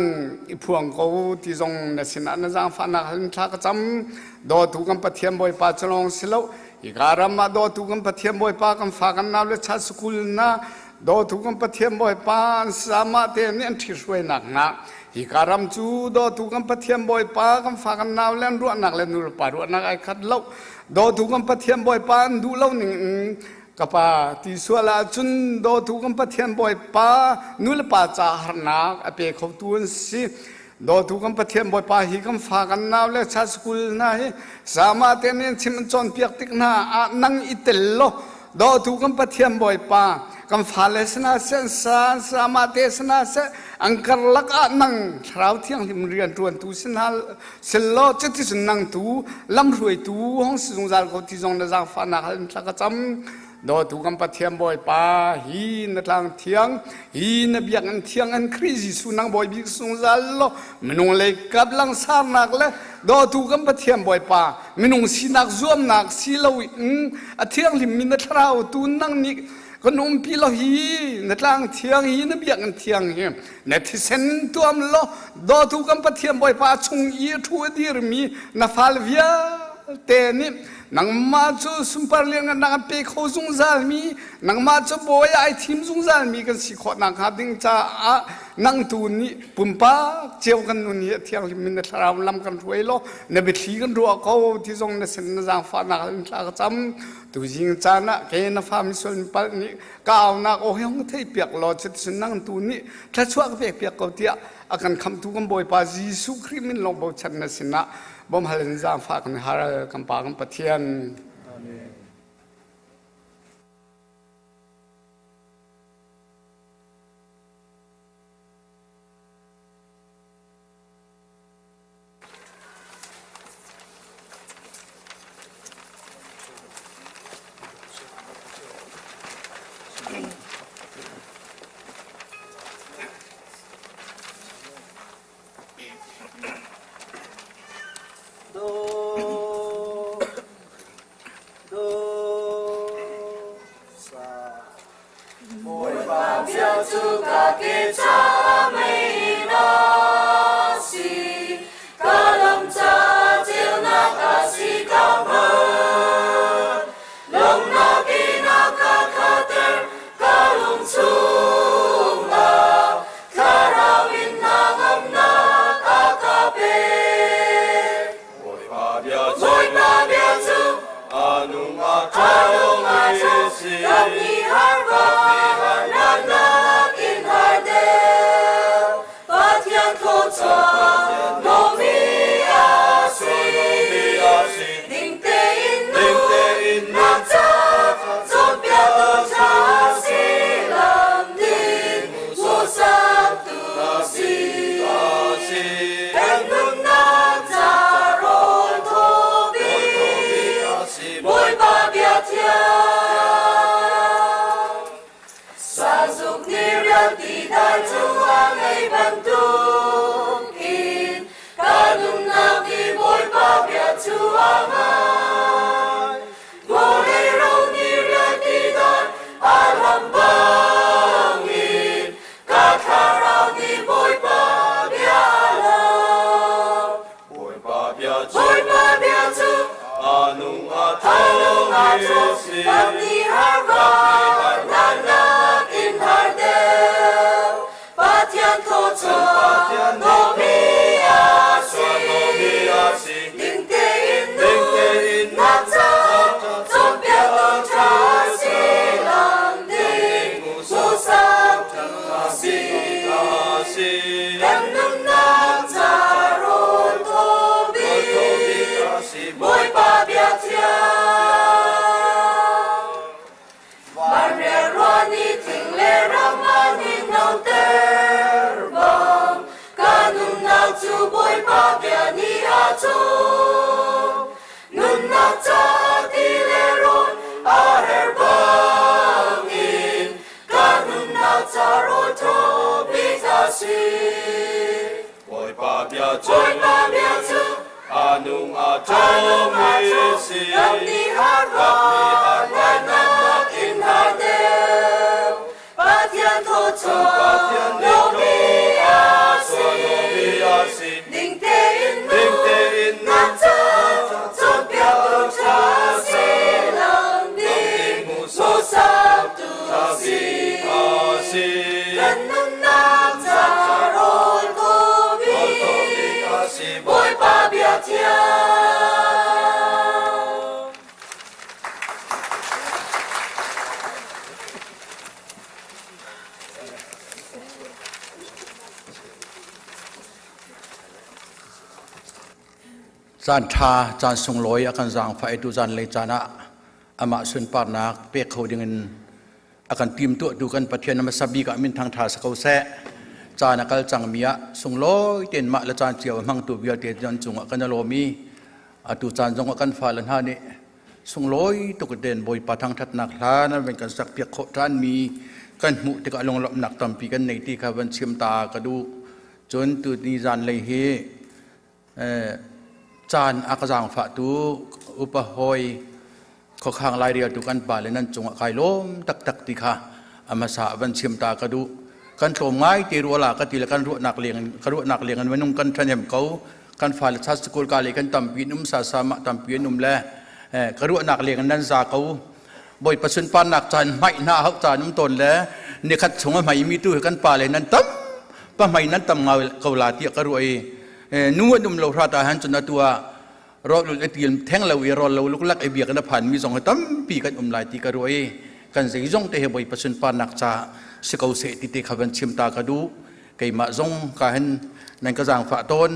i phuang ko ti zong na sinah na zaangfahnak hal in thla ka cam. Dawtu kan Pathian Bawipa cu lawng si lo, hika ram ah dawtu kan Pathian Bawipa kan fa kan nau le cha sukul na dawtu kan Pathian Bawipa an sama te nih an ṭhihruainak hna hika ram cu dawtu kan Pathian Bawipa kan fa kan nau le an ruahnak le nulepa ruahnak ai khat lo. Dawtu kan Pathian Bawipa an duh lo ning in ka pa ti sual ahcun dawtu kan Pathian Bawipa nulepa ca harnak a pe khotu an si. Dawtu kan Pathian Bawipa hi kan fa kan nau le cha school hna hi sama te nih chim an cawnpiak tik hna ah nang i tel law dawtu kan Pathian Bawipa kan fale sina seh an sama te sina seh an karlak ah nang Thlarau Thianghlim rian ṭuantu sina sil law cuticun nang tu lamhruaitu hong si zungzal ko ti zong na zaangfahnak hal in thla ka cam. Dawtu kan Pathian Bawipa hi na tlang thiang hi na biakinn thiang an Khrih Jesuh nang Bawi bik zungzal law minung lei kap langsarnak le dawtu kan Pathian Bawipa minung sinak zuamnak si lo in a thianghlimmi na thlarau tu nang nih kan umpi lo hi na tlang thiang hi na biakinn thiang hi na thisen tuam law dawtu kan Pathian Bawipa chung i a thu a dirmi na fal vialte nih nangmah cu sunpar lianngannak an pe kho zungzalmi nangmah cu bawi ai thim zungzalmi kan si khawh nakhnga ding caah nang tu nih pumpak cio kan nun hi a thianghlim in na thlarau lam kan hruai law na biathli kan ruah ko ti zong na sin na zaangfahnak in thla ka cam. Tuzing caan ah ke na fa misual palh nih ka aunak aw hi hong thei piak law cuticun nang tu nih thluachuah ka pek piak ko tiah a kan khamhtu kan Bawipa Jesuh Khrih min lawng bochan na sinah bawmhal in zaangfah kan hal kan Pa kan Pathian. Amen. Do, do, sa. Bawipa bia cu ka ke caah mei na si, ka lam caah ceunak a si ka hngalh. Lawmhnak in a ka khatter, ka lung chungah Thlarau in hnangamnak a ka pek. Bawipa bia cu Bawipa bia cu a nung a a nung a ṭhawng ṭhawng, si. ram nih har va Ram nih har nak in har de. thiang. Sazuk nih rialti dai cu a ngei bantukin ka nunnak nih Bawipa bia cu a ngai. Vawlei ro nih rialti dai a hlam bangin ka thlarau nih Bawipa bia a hlam. Bawipa bia cu Bawipa bia cu a nung a a nung a ṭhawngmi si. Kan nih har nak in har deuh. Pathian thawchuah dawmi a si. Ding tein Ding tein nak caah cawnpiaktu ṭha si lam ding hmuhsaktu si. Si. Kan nunnak ca rawl thaw bik, Bawipa bia thiang. Van rianruah nih thing le ram an in noter bang, ka nunnak cu Bawipa bia nih a cawm. Nunnak caah ti le rawl a herh bangin, ka nunnak ca rawl thaw bik a si. Bawipa bia cu Bawipa bia cu a nung a a nung a ṭhawngmi ṭhawng, si. kan nih har nak in har deuh. Pathian thawchuah dawmi a si. Si. Ding tein Ding tein nak caah cawnpiaktu ṭha si lam ding hmuhsaktu si. Si. Kan nunnak ca rawl thaw bik, Si. Bawipa bia thiang. Caan ṭha, caan sunglawi a kan zaangfah i tuzan lei caan ah amah sunparnak pek kho dingin a kan timtuahtu kan Pathian hmasa bik ah min thangṭha si ko seh. Caan a kal cangmi ah sunglawi tein mah le caan cio a hmangtu vialte nan cungah kan i lawm i atu caan zongah kan fale hna nih sunglawi tuk tein Bawipa thangṭhatnak hla nan van kan sakpiak khawh ṭhanmi kan hmuh tikah lunglawmhnak tampi kan nei ti kha van chim ta ka duh. Cun tuni zanlei hi caan a ka zaangfahtu upa hawi khuakhang laireltu kan pa le nan cungah kai lawm taktak ti kha a hmasa van chim ta ka duh. Kan tlawm ngai te rua la ka ti le kan ruahnak leng ka ruahnak leng in minung kan ṭhahnem ko. Kan fale chat school ka le kan tampi in um sa sa mah tampi in um le ka ruahnak leng in nan za ko. Bawipa sunparnak caan hmaih hna hau caan um tawn le nikhat chung a hmai mi tu hi kan pa le nan tam pa hmai nan tam ko la tiah ka ruah i nu an um lo hrat ah han cun atu ah rawlul i til theng lo i rawl lo luklak i biak na phan mi zong hi tampi kan um lai ti ka ruah i kan zeizong te he Bawipa sunparnak ca si ko seh ti te kha van chim ta ka duh. Keimah zong ka hin nan ka zaangfah tawn.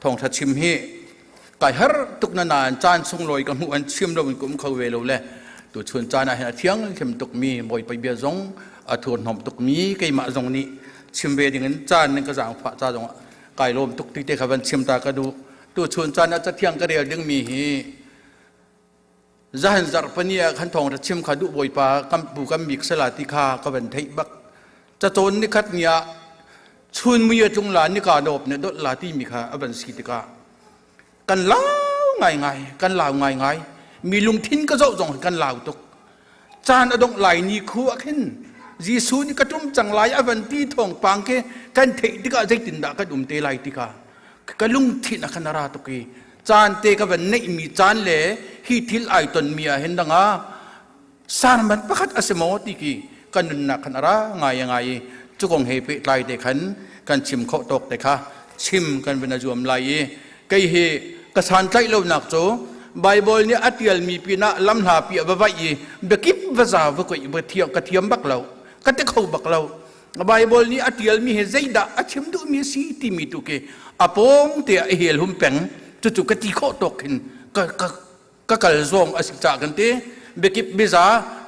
Thawngṭha chim hi kai har tuk na nain caan sunglawi ka hmuh an chim lo in ka um kho ve lo le tu chun caan ah hin a thiang hlim tuk mi Bawipa bia zong a thurhnawm tuk mi keimah zong nih chim ve ding in caan nan ka zaangfah ca zong ah kai lawm tuk ti te kha van chim ta ka duh. Tu chun caan ah cathiang ka rel ding mi hi zahan zarhpani ah khan thawng ra chim kha duh Bawipa kam pu kam bik sala ti kha ka van theih bak. Cacawn ni khat ni ah chun mui a tlung la nika dawp ne dot la ti mi kha a van si tikah kan lau ngai ngai, kan lau ngai ngai. Mi lungthin ka zoh zong kan lau tuk. Caan a dongh lai ni khu ah khin Jesuh nih ka ṭum cang lai a van ti thawngpang khi kan theih tikah zeitindah kan um te lai tikah ka lungthin a khan a ra tuk i caan te ka van neihmi caan le hi thil ai tonmi ah hin dang ah sarman pakhat a si maw ti khi kan nunnak khan a ra ngai a ngai i cu kong he pehtlai te khan kan chim khawh tawk te kha chim kan van a zuam lai i kei hi ka santlaih lonak cu Bible nih a tialmi pinah lamhla pi a va vaih i biakip va za va koih va thiam ka thiam bak lo, ka ti kho bak lo. Bible nih a tialmi hi zeidah a chim duhmi a si timi tu khi a pawng te ah i hel hum peng. Cucu ka ti khawh tawk khin ka ka ka kal zong a si ca kan ti. Biakip biza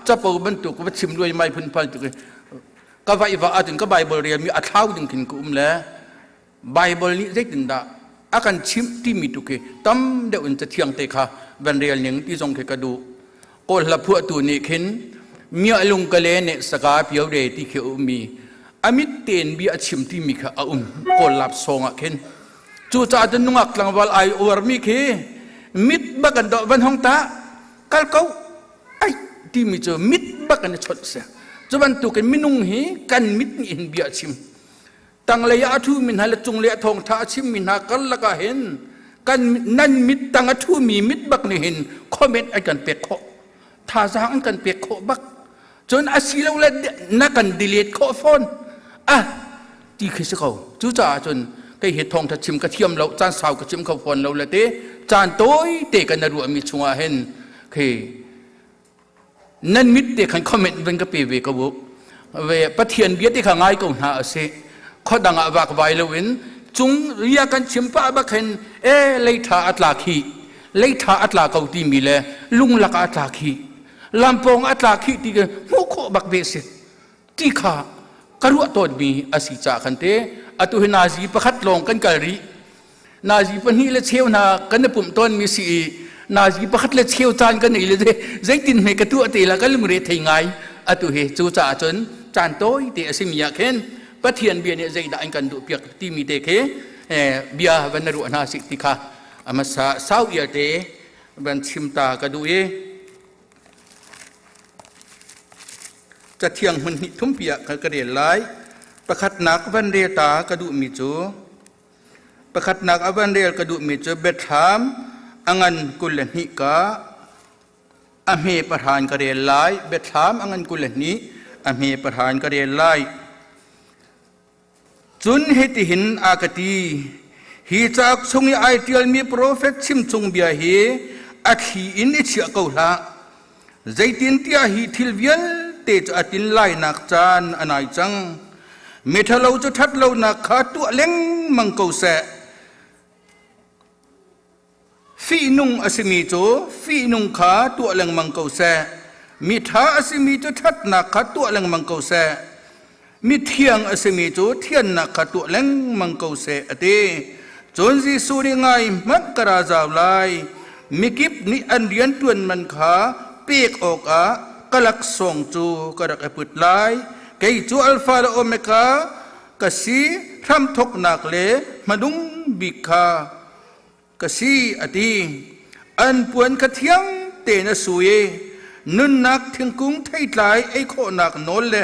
capo bantuk va chim luai mai phun phan tu khi ka vaih va ahcun ka Bible relmi a thlau ding khin ka um le Bible nih zeitindah a kan chimh timi tu khi tam deuh in cathiang te kha van rel ning ti zong khi ka duh. Kawl hla phuahtu nih khin miah lung ka le ne saka pio re ti khi a ummi amit tein bia a chim timi kha a um kawl lap song ah khin. Cucaah cun nungak tlangval ai uarmi khi mit bak an dawh van hong ta kal ko ai timi cu mit bak an i chawnh si. Cu bantukin minung hi kan mit nih hin bia a chim. Tanglei ah a ṭhumi hna le cunglei ah thawngṭha a chimmi hna karlak ah hin kan nan mit tang a ṭhumi mit bak nih hin comment an kan pek khawh. Thazaang an kan pek khawh bak. Cun a si lo le na kan delete khawh fawn. Ah ti khi si ko. Cucaah cun kei hi thawngṭha chim ka thiam lo, caan sau ka chim kho fawn lo le te caan tawi te kan na ruahmi chungah hin khi nan mit te khan comment van ka pe ve ko u. Ve Pathian bia te kha ngai ko hna a si. Khuadang ah vak vai loin cung ria kan chim pah bak hin e leitha a tla khi leitha a tla ko timi le lunglak ah a tla khi lampawng a tla khi ti hmuh khawh bak ve si. Ti kha ka ruah tawnmi a si caah khan te atu hi nazi pakhat lawng kan kal rih. Nazi pahnih le cheu hna kan i pumh tawnmi si i nazi pakhat le cheu caan kan nei le zeitin hme ka tuah te la ka lungre thei ngai. Atu hi cu caah cun caan tawi te a simi ah khin Pathian bia nih zeidah an kan duh piak timi te khi bia van na ruah hna sih ti kha a hmasa sau ial te van chim ta ka duh i Cathiang hmun hnih thumpi ah ka rel lai. Pakhatnak van rel ta ka duhmi cu pakhatnak a van rel ka duhmi cu Biathlam a ngan 22 ka a hme pahra in ka rel lai. Biathlam a ngan 22 a hme pahra in ka rel lai. Cun hitihin a ka ti, Hi cauk chung i ai ṭialmi profet chimchung bia hi a thli in i chiah ko hlah. Zeitintiah hi thil vialte cu a tin lainak caan a nai cang. Miṭhalo cu ṭhat lonak kha tuah lengmang ko seh. Fihnung a simi cu fihnung kha tuah lengmang ko seh. Miṭha a simi cu ṭhatnak kha tuah lengmang ko seh. Mithiang a simi cu thiannak kha tuah lengmang ko seh, a ti. Cun Jesuh nih ngai hmanh ka ra zau lai. Mikip nih an rianṭuan man kha pek awkah ka laksawng cu ka rak i put lai. Kei cu Alfa le Omega ka si, hramthawknak le hmanung bik kha ka si, a ti. An puan kha thiang tein a sui i nunnak thingkung theitlai ei khawhnak nawl le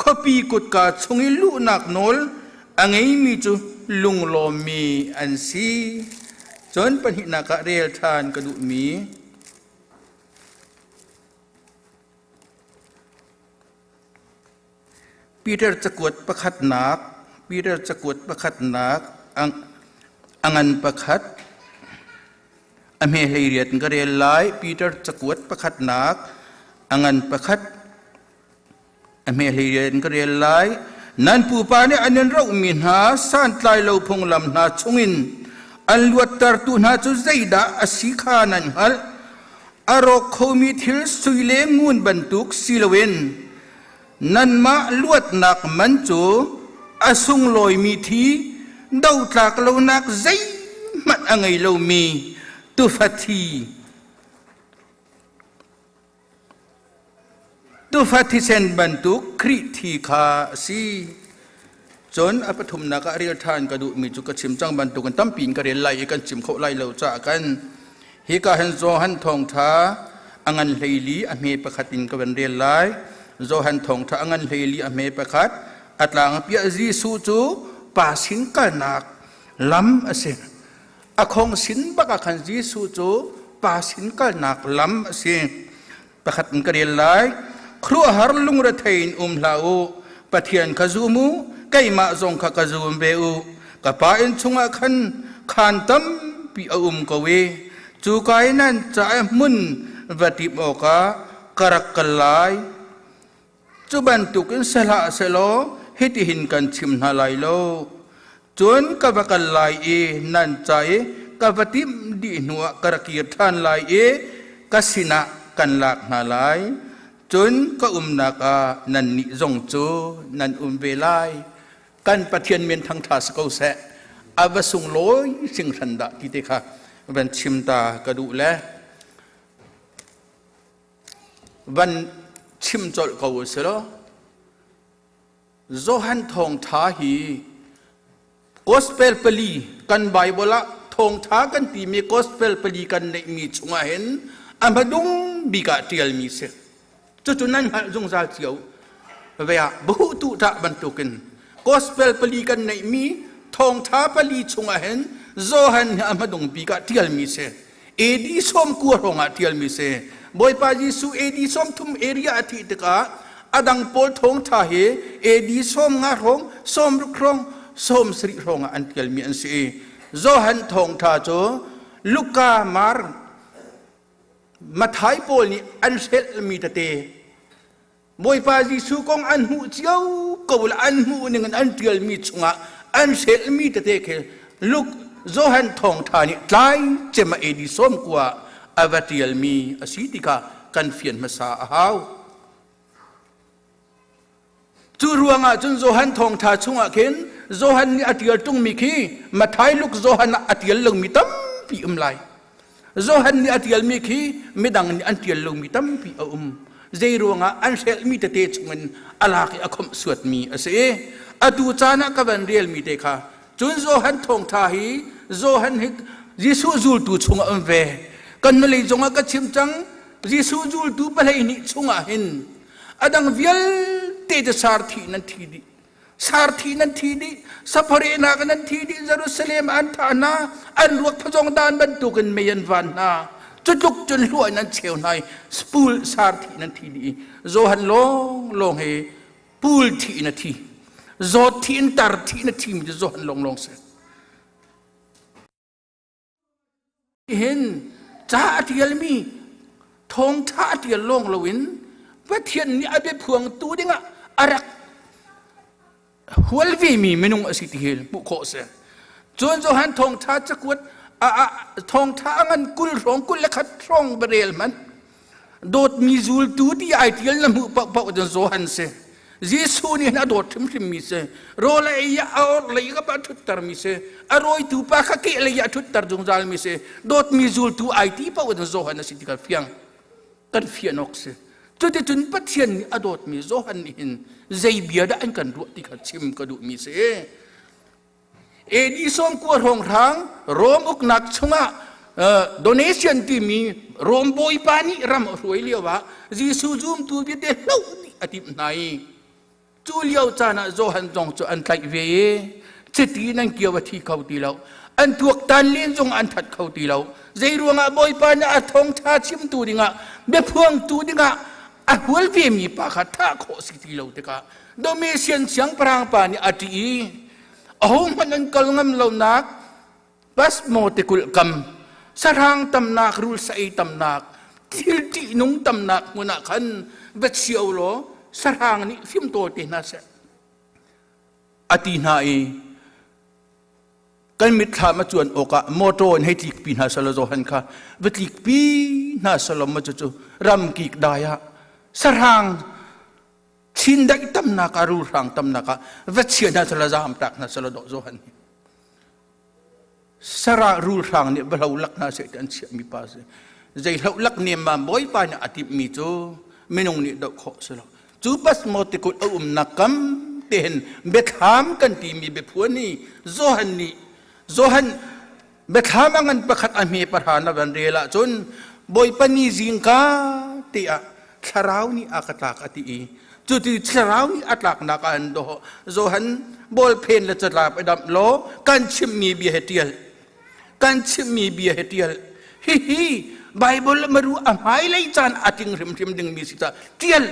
khuapi kutka chung i luhnak nawl a ngeimi cu lunglawmmi an si. Cun pahnihnak ah rel ṭhan ka duhmi Peter cakuat pakhatnak Peter cakuat pakhatnak a ngan pakhat a hme 18 in ka rel lai. Peter cakuat pakhatnak a ngan pakhat a hme 18 in ka rel lai. Nan pupa nih an in rohmi hna santlai lo phunglam hna chungin an luattertu hna cu zeidah a si kha nan hngalh. A rawk khomi thil sui le ngun bantuk si loin nanmah luatnak man cu a sunglawimi thi dotlak lonak zeihmanh a ngei lomi tufa thi tufa thisen bantuk Khrih thi kha a si. Cun a pathumnak ah rel ṭhan ka duhmi cu ka chim cang bantukin tampi in ka rel lai i kan chim khawh lai lo caah kan hika hin Johan thawngṭha a ngan 14 a hme pakhat in ka van rel lai. Johan thawngṭha a ngan 14 a hme pakhat a tlang piah Jesuh cu pa sin kalnak lam a si. A khong sin bak ah khan Jesuh cu pa sin kalnak lam a si. Pakhat in ka rel lai. Khuaruahhar lungrethei in um hlah u. Pathian kha zum u, keimah zong kha ka zum ve u. Ka Pa inn chungah khan khaan tampi a um ko i cu ka i nan ca i hmun va timh awkah ka rak kal lai. Cu bantukin si hlah sehlaw hitihin kan chim hna lai lo. Cun ka va kal lai i nan ca i ka va timh dih hnuah ka ra kir ṭhan lai i ka sinah kan lak hna lai. Cun ka umnak ah nannih zong cu nan um ve lai. Kan Pathian min thangṭha si ko seh. A va sunglawi hringhran dah ti te kha van chim ta ka duh le. Van chim colh ko u si law Johan thawngṭha hi gospel pali kan Bible ah thawngṭha kan timi gospel pali kan neihmi chungah hin a hmadung bik ah ṭialmi si. Cucu nan hngalh zungzal cio. Ve ah bahuhtu ṭah bantukin gospel pali kan neihmi thawngṭha pali chungah hin Johan hi a hmadung bik ah ṭialmi si. AD 90 hrawng ah ṭialmi si. Bawipa Jesuh AD 30 area a thih tikah a dang pawl thawngṭha hi AD 50 hrawng, 60 hrawng, 70 hrawng ah an ṭialmi an si i Johan thawngṭha cu Luka, Mar, Mathai pawl nih an hrelhmi tete Bawipa Jesuh kong an hmuh cio ko le an hmuh ning in an ṭialmi chungah an hrelhmi tete khi Luke Johan thawngṭha nih tlai cem a AD 90 a va ṭialmi a si ti kha kan fian hmasa a hau. Cu ruangah cun Johan thawngṭha chungah khin Johan nih a ṭial ṭungmi khi Mathai Luke Johan ah a ṭial lomi tampi um lai. Johan nih a ṭialmi khi midang nih an ṭial lomi tampi a um. Zei ruangah an hrelhmi tete chungin a lak i a khawmh suatmi a si. Atu caan ah ka van relmi te kha cun Johan thawngṭha hi Johan hi Jesuh zultu chungah um ve. Kan nulei zongah ka chim cang Jesuh zultu 12 chungah hin a dang vialte cu sarthi nan thi dih. Sarthi nan thi dih, saphorehnak nan thi dih, Jerusalem an thah hna, an ruak phazong dan bantukin mei an van hna. Cutluk cun hluah in an cheu hna i spul sarthi nan thi dih i Johan lawng lawng he pul thi in a thi. Zawt thi in tar thi in a thimi cu Johan lawng lawng si. Hin ca a ṭialmi thawngṭha a ṭial lawng loin Pathian nih a biaphuangtu dingah a rak hual vemi minung a si ti hi hmuh khawh a si. Cun Johan thawngṭha cakuat thawngṭha a ngan 20 hrawng 21 hrawng va rel hmanh. Dawtmi zultu ti ai ṭial na hmuh paohpaoh cun Johan si. Jesuh nih hin a dawt hrimhrimmi si. Rawl a ei ah a orhlei kap ah a ṭhuttermi si. A rawitu pa kha kehlei ah a ṭhutter zungzalmi si. Dawtmi zultu ai ti paoh cun Johan a si ti kha fiang. Kan fian awk si. Cuticun Pathian nih a dawtmi Johan nih hin zei bia dah an kan ruah ti kha chim ka duhmi si. AD 90 hrawnghrang Rom uknak chungah donation timi Rom bawipa nih ram a hruai lio ah Jesuh zumtu vialte hloh dih a timh hna i cu lio caan ah Johan zong cu an tlaih ve i chiti nan kio a thi kho ti lo an tuaktan len zong an that kho ti lo zei ruangah bawipa nih a thawngtha chimtu dingah biaphuangtu dingah a hual vemi pa kha thah khawh si ti lo tikah Domitian siangpahrang pa nih a ṭih i ahohmanh an kal ngam lonak Pasmo tikulh kam sahrang tamnak rul sa ei tamnak thil ṭihnung tamnak hmun ah khan va chio law sahrang nih fimtawl te hna seh a ti hna i kan mitthlam a cuan awkah motor in hei tlikpi hna selaw Johan kha va tlikpi hna selaw ma cucu ramkik dai ah sahrang Chindaih tamnak ah rulhrang tamnak ah va chia hna sala zaam tak hna sala dawh Johan hi sara rulhrang nih va hlo lak hna seh ti an chiah mi pa si zei hlo lak nem ma bawipa nih a timh mi cu minung nih doh khawh si lo cu bas mo tikut a umnak kam te hin biathlam kan ti mi biaphuan hi Johan nih Johan biathlam a ngan pakhat a hme pahra na van rel ahcun Bawipa ni zingka te ah thlarau nih a ka tlak a ti i cuti thlarau nih a tlaknak ah an doh Johan bawlphen le catlap i damh law kan chimmi bia he ṭial kan chimmi bia he ṭial hihi Bible maru a hmailei caan a tling hrimhrim dingmi si caah ṭial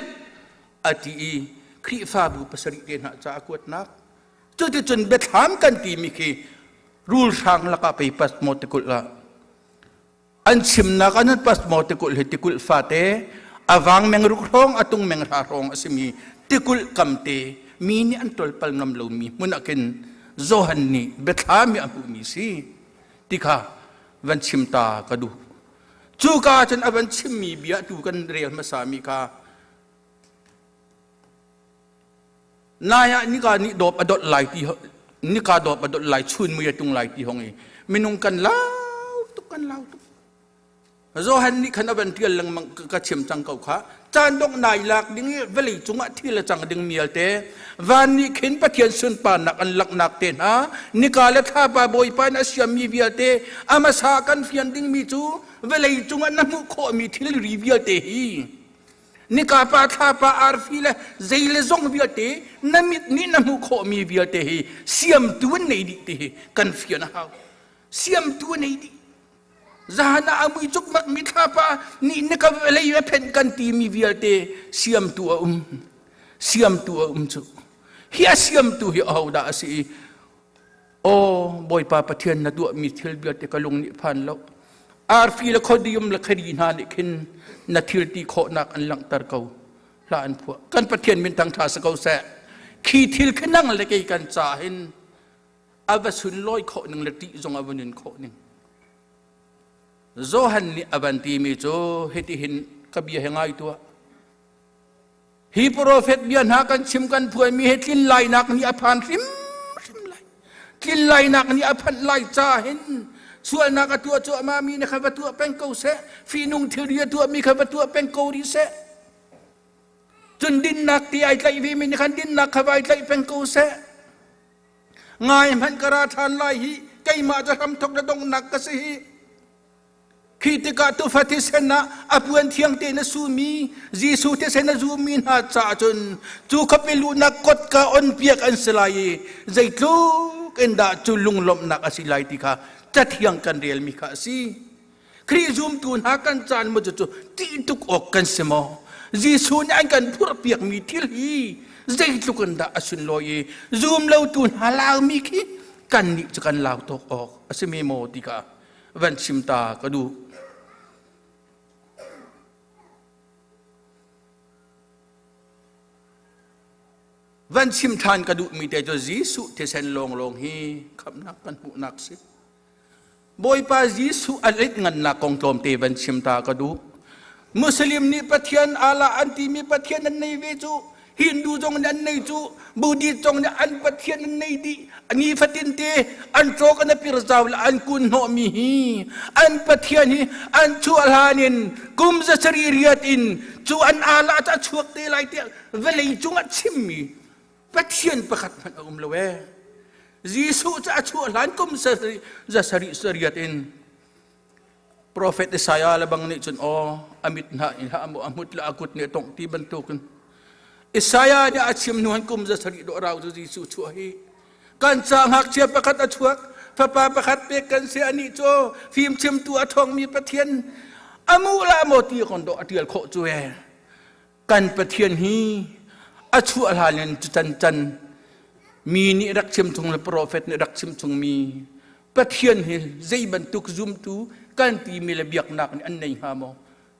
a ti i Khrihfabu pasarih te hna ca a kuatnak Cuticun biathlam kan timi khi rulhrang lakah pei pasmaw tikulh ah an chimnak ah nan pasmaw tikulh hi tikulh fate a vang meng ruk hrawng a tung meng hra hrawng a simi tikulh kamte mi nih an tolpal ngam lomi hmun ah khin Johan nih biathlam i a hmuhmi si ti kha van chim ta ka duh. Cuka cun a van chimmi bia tu kan rel hmasami kha Nai ah nika nih dawp a dolh lai ti nika dawp a dolh lai chun mui a tung lai ti hong i minung kan lau tuk kan lau tuk. Johan nih khan a van ṭial lengmang ka chim cang ko kha. Caan dongh nai lak ding i vawlei cungah thil a cang ding mialte van nih khin Pathian sunparnak an langhnak te hna nika le thlapa Bawipa in a siammi vialte a hmasa kan fian dingmi cu vawlei cungah na hmuh khawhmi thilri vialte hi nika pa thlapa arfi le zei le zong vialte na mit nih na hmuh khawhmi vialte hi siamtu an nei dih ti hi kan fian a hau. Siamtu an nei dih. Zahan ah a mui cukmak mi thlapa nih na ka lei a phenh kan ti mi vialte siamtu a um. Siamtu a um cu. Hi a siamtu hi ahodah a si i Aw Bawipa Pathian na tuahmi thil vialte ka lung nih phan lo. Arfi le khodium le khari hna nih khin na thil ti khawhnak an langhter ko. Hla an phuah. Kan Pathian min thang ṭha si ko seh. Khi thil khi nang le kei kan ca hin a va sunlawi khawh ning le ṭih zong a va nun khawh ning. Johan nih a van timi cu hitihin ka bia he ngai tuah. Hi profet bia hna kan chim kan phuanmi he tlin lainak nih a phan hrimhrim lai. Tlin lainak nih a phanh lai ca hin sualnak a tuah cuahmah mi nih kha va tuah peng ko seh. Fihnung thilri a tuahmi kha va tuah peng ko rih seh. Cun dinnak ti ai tlaih ve mi nih khan dinnak kha vai tlaih peng ko seh. Ngai hmanh ka ra ṭhan lai hi keimah cu hramthok le donghnak ka si hi. Khi tikah tufa thisen ah a puan thiang tein a sumi Jesuh thisen a zummi hna caah cun cu khuapi luhnak kotka on piak an si lai i zeitluk in dah cu lunglawmhnak a si lai ti kha cathiang kan relmi kha a si. Khrih zumtu hna kan caan maw cu ṭih tuk awk kan si maw? Jesuh nih an kan phurhpiakmi thil hi zeitluk in dah a sunlawi i zum lotu hna laumi khi kannih cu kan lau tawk awk a si mi maw ti kha van chim ta ka duh. Van chim ṭhan ka duhmi te cu Jesuh thisen lawnglawng hi khamhnak kan hmuhnak si. Bawipa Jesuh a rit ngannak kong tlawmte van chim ta ka duh. Muslim nih Pathian Allah an timi Pathian an nei ve cu Hindu zong nih an nei cu Buddhist zong nih an Pathian an nei dih ni fatin te an cawk an pir zau le an kun hnawhmi hi an Pathian hi an chuah hlan in kum zasarih riat in cu an Allah cu a chuak te lai tiah vawlei cungah chimmi Pathian pakhat hmanh a um lo ee. Jesuh cu a chuah hlan kum zasarih sariat in Prophet Isaiah le bang nih cun aw a mit hna in hlah maw a hmut le a kut nih a tongh ti bantukin Isaiah nih a chim hnu han kum zasarih dawh rau cu Jesuh chuah hi kan ca ngakchia pakhat a chuak fapa pakhat pek kan si anih cu fimchimtu a ṭhawngmi Pathian a mu la maw ti kon dawh a ṭial khawh cu ee Kan Pathian hi a chuah hlan in can can mi nih rak chim chung le profet nih rak chim chungmi Pathian hi zei bantuk zumtu kan timi le biaknak nih an nei hnga maw?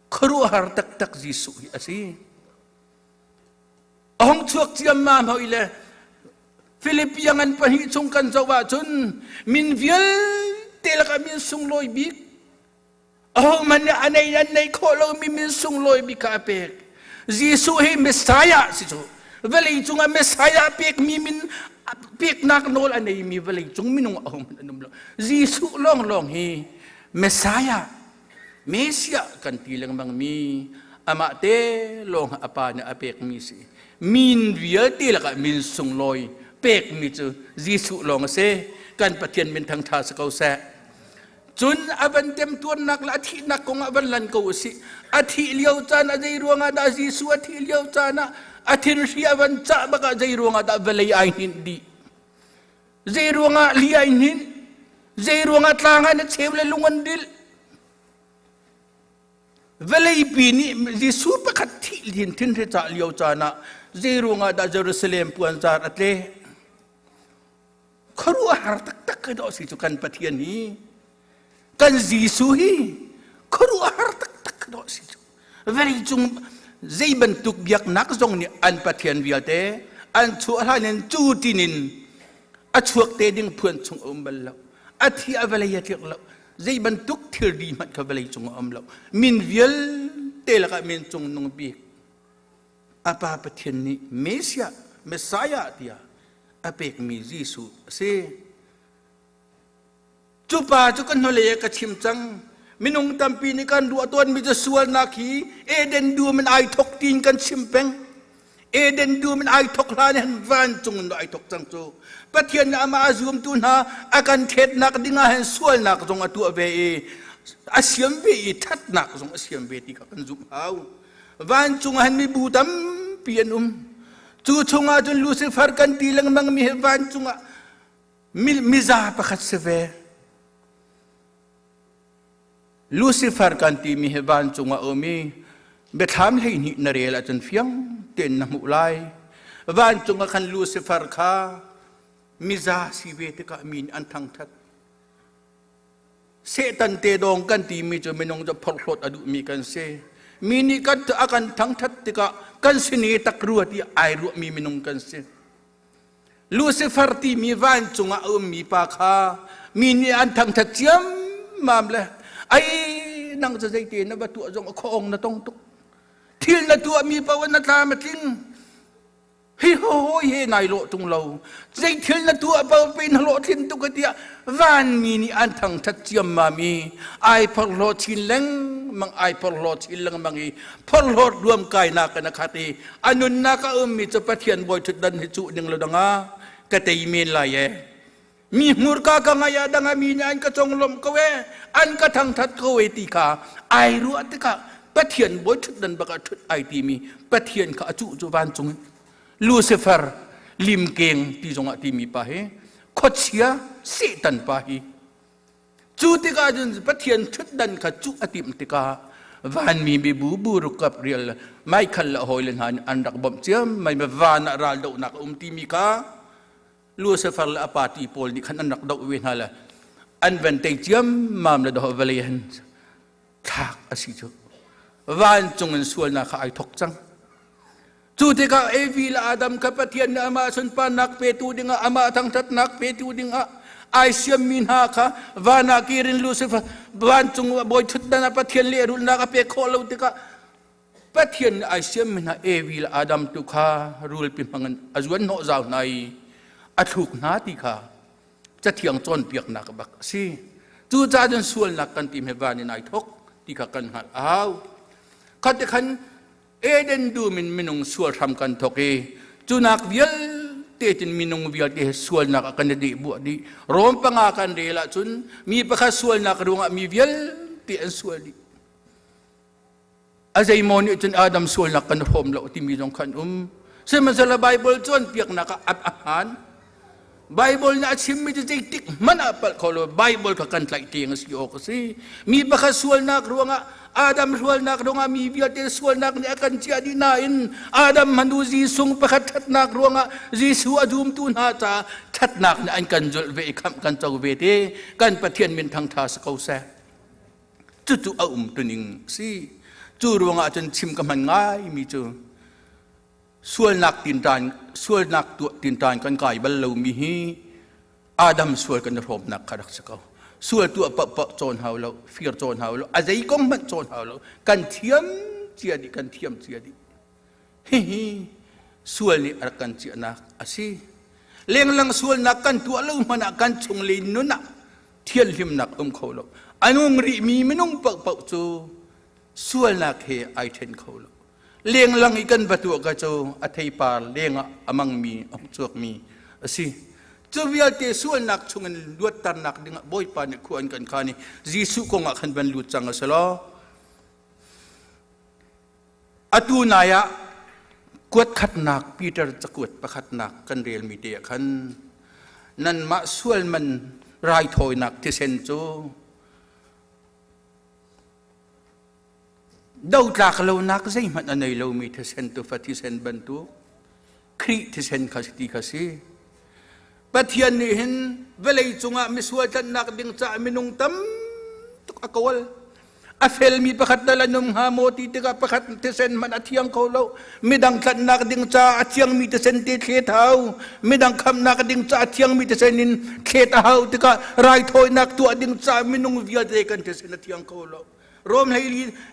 Khuaruahhar taktak Jesuh hi a si. A hung chuak ciammam hoi le Philippian an pahnih chung kan zoh ahcun min vialte lakah min sunglawi bik Ahohmanh nih a nei an neih khawh lomi min sunglawi bik kha a pek. Jesuh hi Messiah si cu. Vawlei cungah Messiah pekmi min peknak nawl a neimi vawlei cung minung ahohmanh an um lo. Jesuh lawnglawng hi Messiah, Messiah kan ti lengmangmi amah te lawng a pa nih a pekmi si. Min vialte lakah min sunglawi pekmi cu Jesuh lawng a si. Kan Pathian min thangṭha si ko seh. Cun a van temtuarnak le a thihnak kong ah van lan ko u sih. A thih lio caan ah zei ruangah dah Jesuh a thih lio caan ah a thinhri a van cah bak ah zei ruangah dah vawlei ai hninh dih. Zei ruangah li ai hninh. Zei ruangah tlang ah na cheu le lung an dil. Vawleipi nih Jesuh pakhat thih lin thinhri cah lio caan ah zei ruangah dah Jerusalem puanzar a tle. Khuaruahhar taktak ka dawh si cu kan Pathian hi. Kan Jesuh hi khuaruahhar taktak ka dawh si cu. Vawlei cung zei bantuk biaknak zong nih an Pathian vialte an chuah hlan in cu tinin a chuak te ding phuan chung a um bal lo. A thi a vawlei a tlirh lo. Zei bantuk thilri hmanh kha vawlei cung a um lo. Min vialte lakah min cung nung bik a Pa Pathian nih Messiah, Messiah tiah a pekmi Jesuh a si. Cu pa cu ka hnulei ah ka chim cang. Minung tampi nih kan ruah tawnmi cu sualnak hi Eden dum in ai thok tiin kan chim peng. Eden dum in ai thok hlan hin vancung in ai thok cang cu. Pathian nih amah a zumtu hna a kan thetnak ding ah hin sualnak zong a tuah ve i a siam ve i thatnak zong a siam ve ti kha kan zumh hau. Vancung ah hin mibu tampi an um. Cu chungah cun Lucifer kan ti lengmang mi hi vancung ah miza pakhat si ve. Lucifer kan timi hi vancung ah a um i biathlam 12 na rel ahcun fiang tein na hmuh lai. Vancung ah khan Lucifer kha miza si ve tikah mi nih an thangṭhat. Satan te dawng kan timi cu minung cu phorhlawt a duhmi kan si. Mi nih kan a kan thangṭhat tikah kan sin i tak rua ti ai ruahmi minung kan si. Lucifer timi vancung ah a ummi pa kha mi nih an thangṭhat ciammam le ai nang cu zeite na va tuah zong a khuaong na tong tuk thil na tuahmi paoh na tlam a tling hi ho hoi he nai lawh tung lo zei thil na tuah paoh pe na lawh thlin tuk tiah vanmi nih an thangṭhat ciammam i ai phorhlaw chin lengmang ai phorhlaw chin lengmang i phorhlawt ruam kainak in a khat i a nunnak a ummi cu Pathian bawi ṭhutdan hi cuh ding lo dangah ka tei men lai e mi hmurka ka ngai ah dangah mi nih an ka conglawmh ko e an ka thangṭhat ko e ti kha ai ruah tikah Pathian bawi ṭhutdan bak ah ṭhut ai timi Pathian kha a cuh cu vancung in Lucifer limkeng ti zongah timi pa hi khuachia Satan pa hi Cu tikah cun Pathian ṭhutdan kha cuh a timh tikah vanmi mibu buruk kap rial Michael le hawile hna nih an rak bawmh ciam mai van ah raldohnak a um timi kha Lucifer le a party pawl nih khan an rak doh ve hna le an van tei ciammam le doh vawlei han thlak a si cu vancung in sualnak kha ai thok cang. Cu tikah Evi le Adam kha Pathian nih amah sunparnak petu dingah amah thangṭhatnak petu dingah ai siammi hna kha van ah kir in Lucifer vancung bawi ṭhutdan ah Pathian lehrulhnak a pek khawh lo tikah Pathian nih ai siammi hna Evi le Adam tu kha rulpi hmangin a zuan hnawh zau hna i a thluk hna ti kha Cathiang cawnpiaknak bak a si. Cucaah cun sualnak kan ti he van in ai thok ti kha kan hngalh a hau. Khat khan Eden dum in minung sual hram kan thok i cunak vialte tin minung vialte he sualnak ah kan i deh buah dih. Rom 5 kan rel ahcun mi pakhat sualnak ruangah mi vialte an sual dih. A zeimaw nih cun Adam sualnak kan hrawm lo timi zong khan um. Sihmanhsehlaw Baibal cawnpiaknak ah a hmaan. Baibal nih a chimmi cu zeitik hmanh ah palh kho lo. Baibal kha kan tlaih tiang a si awk a si. Mi pakhat sualnak ruangah Adam sualnak ruangah mi vialte sualnak nih a kan ciah dih nain Adam hmanu Jesuh pakhat ṭhatnak ruangah Jesuh a zumtu hna caah ṭhatnak nih an kan zulh ve i khamh kan co ve te. Kan Pathian min thangṭha si ko seh. Cucu a um tuning a si. Cu ruangah cun chim ka hman ngaimi cu sualnak tinṭan sualnak tuah tinṭan kan kai bal lomi hi Adam sual kan i hrawmnak kha rak si ko. Sual tuah paohpaoh cawn hau lo, fir cawn hau lo, a zei kong hmanh cawn hau lo. Kan thiam cia dih, kan thiam cia dih. Hihi sual nih a rak kan ciahnak a si. Lenglang sualnak kan tuah lo hmanh ah kan chung le nun ah thianhlimnak um kho lo. A nung rihmi minung paohpaoh cu sualnak he ai ṭhen kho lo. Lenglang i kan va tuah ka cu a theipar lengah a mangmi a hung chuakmi a si. Cu vialte sualnak chungin luatternak dingah Bawipa nih khua an kan khan i Jesuh kongah khan van lut cang a si lo. Atu nai ah kuat khatnak Peter cakuat pakhatnak kan relmi te ah khan nanmah sual man raithawinak thisen cu dotlak lonak zeihmanh a nei lomi thisen tufa thisen bantuk Khrih thisen kha si ti kha si. Pathian nih hin vawlei cungah misual tlanhnak ding caah minung tam tuk a kawl. A felmi pakhat dal an um hnga maw ti tikah pakhat thisen hmanh a thiang kho lo. Midang tlanhnak ding caah a thiangmi thisen te thlet hau. Midang khamnak ding caah a thiangmi thisen in thlet a hau tikah raithawinak tuah ding caah minung vialte kan thisen a thiang kho lo. Rom 14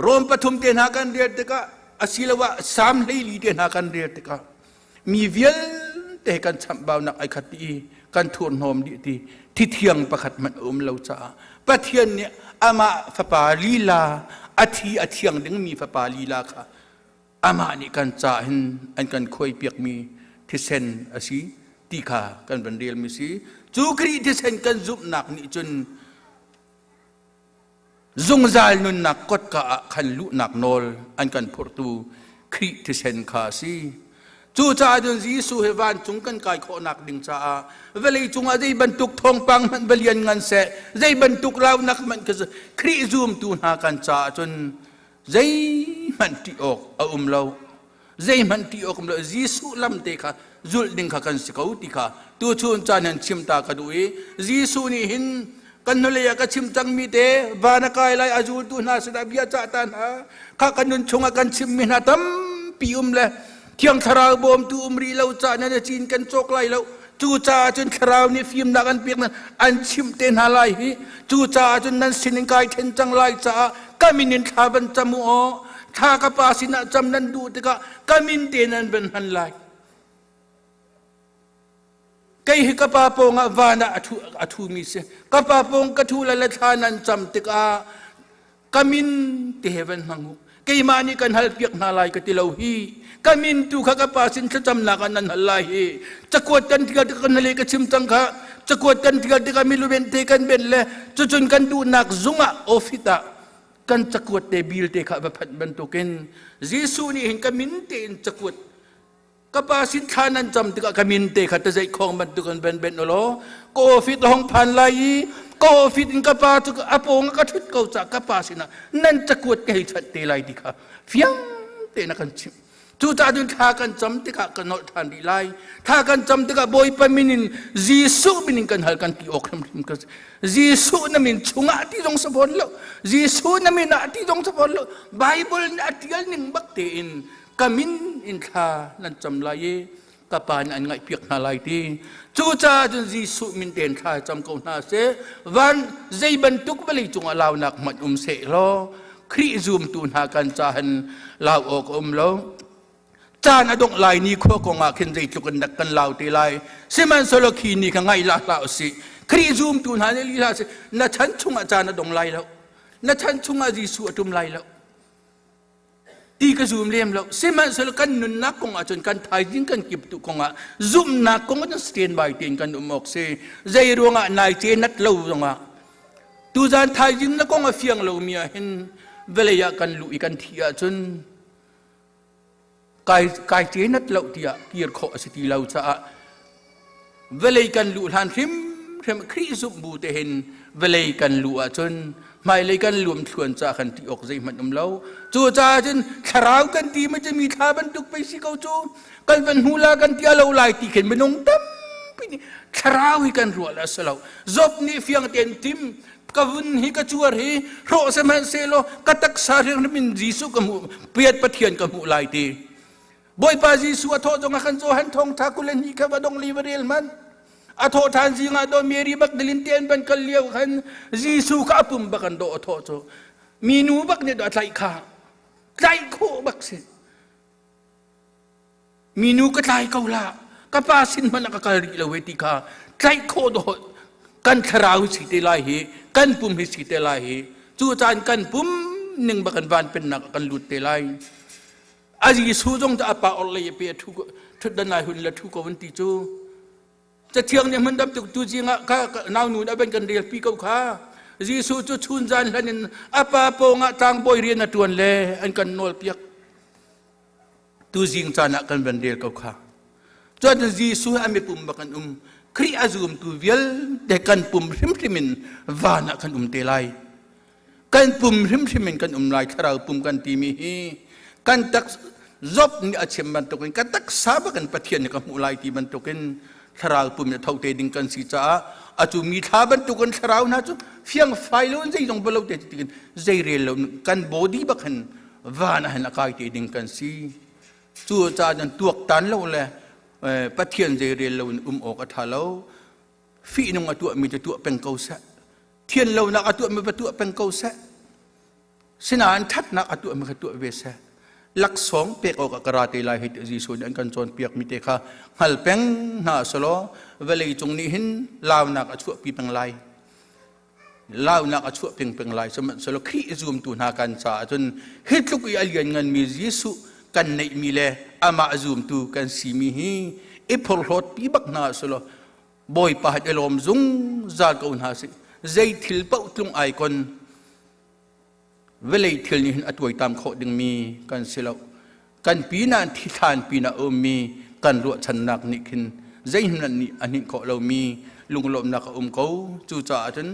Rom 3 te hna kan rel tikah asiloah Salm 14 te hna kan rel tikah mi vialte kan chamhbaunak ai khat i. Kan thurhnawm dih ti thi thiang pakhat hmanh a um lo caah Pathian nih amah fapa lila a thi a thiang dingmi fapa lila kha amah nih kan ca hin an kan khuai piakmi thisen a si ti kha kan van relmi si. Cu Khrih thisen kan zumhnak nih cun zungzal nunnak kotka ah khan luhnak nawl an kan phurhtu Khrih thisen kha a si. Cucaah cun Jesuh he vancung kan kai khawhnak ding caah vawlei cungah zei bantuk thawngpang hmanh va lian ngan seh, zei bantuk launak hmanh ka Khrih zumtu hna kan caah cun zeihmanh ṭih awk a um lo. Zeihmanh ṭih awk um lo. Jesuh lam te kha zulh ding kha kan si ko ti kha tuchun caan hin chim ta ka duh i Jesuh nih hin kan hnulei ah ka chim cangmi te van a kai lai a zultu hna sinah bia cah ta hna kha kan nun chungah kan chimmi hna tampi um le Thiang Thlarau bawmtu um rih lo ca nan cin kan cawk lai lo. Cucaah cun Thlarau nih fimnak an pek nan an chimh te hna lai hi. Cucaah cun nan sinin kai then cang lai caah ka min in thla van cam u aw. Thla ka pa sinah cam nan duh tikah ka min te nan van hman lai. Kei hi ka pa pawng ah van ah a ṭhumi si. Ka pa pawng ka ṭhu le thla nan cam tikah ka min te he van hmang u. Keimah nih kan hal piak hna lai ka ti lo hi. Ka min tu kha ka pa sin thlacamnak ah nan hal lai hi. Cakuat kan tial tikah kan hal ka chim cang kha. Cakuat kan tial tikah miluben te kan ben le cucun kan duhnak zung ah office ah kan cakuat te bil te kha va phanh bantukin Jesuh nih hin ka min tein cakuat Ka pa sin thla nan cam tikah ka min te kha tazeih khong bantuk in ben ben ulaw ka ofit hong phan lai i ka ofit in ka pa cu a pawng ka thut ko ca ka pa sinah nan cakuat ka hei chanh te lai ti kha fiang tein a kan chimh. Cucaah cun thla kan cam tikah ka nolh ṭhan rih lai. Thla kan cam tikah Bawipa min in Jesuh min in kan hal kan ti awk hrimhrim ka Jesuh na min chungah ti zong sa fawn lo. Jesuh na min ah ti zong sa fawn lo. Bible nih a ṭial ning bak tein ka min in thla nan cam lai i ka pa nih an ngaihpiak hna lai ti. Cucaah cun Jesuh min tein thla cam ko hna seh. Van zei bantuk vawlei cungah launak hmanh um seh law Khrih zumtu hna kan cahan lau awk a um lo. Caan a dongh lai ni khua kong ah khin zeitluk in dak kan lau te lai. Sihmanhsehlaw khi ni kha ngaih la hlah usih. Khrih zumtu hna nih lila sih na chan chungah caan a dong lai lo. Na chan chungah Jesuh a ṭum lai lo. Ti ka zum lem lo. Sihmanhsehlaw kan nunnak kong ahcun kan thaizing kan kip tu kong ah zumhnak kong ahcun standby tein kan um awk si. Zei ruangah nai ce nat lo zongah tuzan thaizing na kong a fiang lomi ah hin vawlei ah kan luh i kan thih ahcun kai kai ce nat lo tiah kir khawh a si ti lo caah vawlei kan luh hlan hrimhrim Khrih zumh bu te hin vawlei kan luh ahcun hmailei kan luam thluan ca kan ti awk zeihmanh um lo. Cucaah cun thlarau kan ti ma mi thla bantuk pei si ko cu kan van hmu la kan ti lo lai ti khin minung tampi nih thlarau hi kan ruah la si lo. Job nih fiang tein tim ka vun hi ka cuar hi hrawh sihmanhsehlaw ka taksa hrimhrim in Jesuh ka hmuh piat Pathian ka hmuh lai ti. Bawipa Jesuh a thawh zongah khan Johan thawngtha 22 kha va dong li va rel hmanh. A thawh ṭhan zingah do Mary Magdalene te an van kal lio khan Jesuh kha a pum bak an dawh a thawh cu. Minu bak nih do a tlaih kha. Tlaih khawh bak si. Minu ka tlai ko la. Ka pa sin hmanh ah ka kal rih lo he ti kha tlaih khawh dawh kan thlarau si te lai hi kan pum hi si te lai hi cu caan kan pum ning bak kan van pennak kan lut te lai. A Jesuh zong cu a pa orhlei a pe a ṭhutdan lai hun le ṭhu ko an ti cu. Cathiang nih hmun dam tuk tu zing ah ka nau nu nih a kan rel pi ko kha. Jesuh cu chun zan hlan in a pa pawng ah tlangbawi rian a ṭuan le an kan nawl piak. Tu zing caan ah kan van rel ko kha. Cun Jesuh a mipum bak an um. Khrih a zumtu vialte kan pum hrimhrim in van ah kan um te lai. Kan pum hrimhrim in kan um lai. Thlarau pum kan timi hi kan tak Job nih a chim bantukin ka taksa bakin Pathian nih ka hmuh lai ti bantukin thlarau pum nih tho te ding kan si caah atu mi thla bantukin thlarau hna cu fiang fai lo in zeizong balo te tikin zei rel lo kan body bak hin van ah hin a kai te ding kan si. Cu caah cun tuaktan lo le Pathian zei rel lo in um awk a ṭha lo. Fihnung a tuahmi cu tuah peng ko seh. Thian lonak a tuahmi va tuah peng ko seh. Sinain ṭhatnak a tuahmi kha tuah ve seh. Laksawng pek awk ah ka ra te lai hei ti Jesuh nih an kan cawnpiak mi te kha hngal peng hna selaw vawlei cung nih hin launak a chuahpi peng lai. Launak a chuah peng peng lai. Sihmanhsehlaw Khrih zumtu hna kan caah cun hi tluk i a liannganmi Jesuh kan neihmi le amah zumtu kan simi hi i phorhlawt pi bak hna selaw Bawipa i lawm zungzal ko hna sih. Zei thil paoh tlung ai kon vawlei thil nih hin a tuaitam khawh dingmi kan si lo. Kan pinah thithlan pinah a ummi kan ruahchannak nih khin zeihmanh nih a hninh khawh lomi lunglawmhnak a um ko. Cucaah cun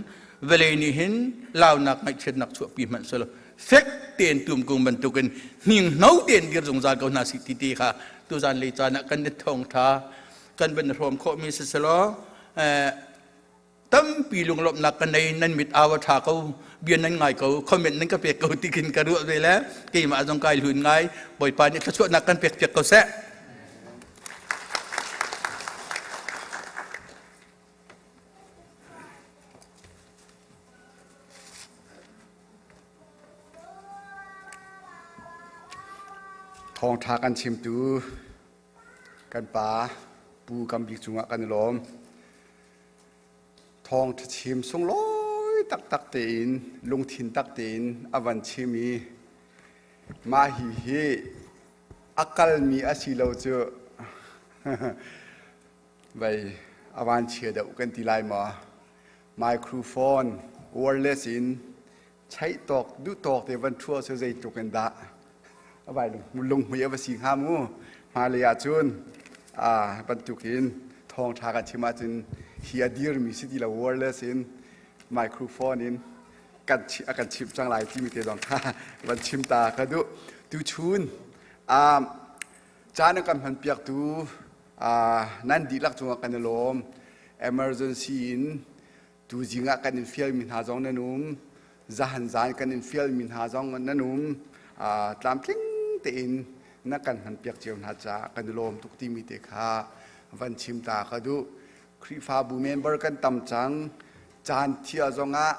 vawlei nih hin launak ngaihchiatnak chuahpi hmanh selaw fek tein tumkung bantukin hninghno tein dir zungzal ko hna sih ti ti kha tuzan lei caan ah kan i thawngṭha kan van hrawm khawhmi si selaw tampi lunglawmhnak ka nei. Nan mit au a ṭha ko, bia nan ngai ko, comment nan ka pek ko ti khin ka ruah ve le keimah zong kai hlun ngai. Bawipa nih thluachuahnak kan pek piak ko seh. Thawngṭha kan chimtu kan pa Pu Kam Bik cungah kan i lawm. Thawng chim sunglawi taktak tein, lungthin tak tein a van chim i mah hi hi a kalmi a si lo cu vei a van chia deuh kan ti lai maw. Microphone wireless in chaih tawk duh tawk te van ṭhua cu zeitluk in dah a vai lunghmui a va si hnga mu. Hmailei ah cun bantukin thawngṭha kan chim ahcun hi a dirmi si ti lo, wireless in microphone in kan a kan chimh cang lai timi te zong kha van chim ta ka duh. Tuchun caan a kan hman piaktu nan dihlak cungah kan i lawm. Emergency in tuzing ah kan in fialmi hna zong nan um, zahan zan kan in fialmi hna zong nan um. Tlamtling tein na kan hman piak cio hna caah kan i lawm tuk timi te kha van chim ta ka duh. Khrihfabu member kan tam cang, caan thia zongah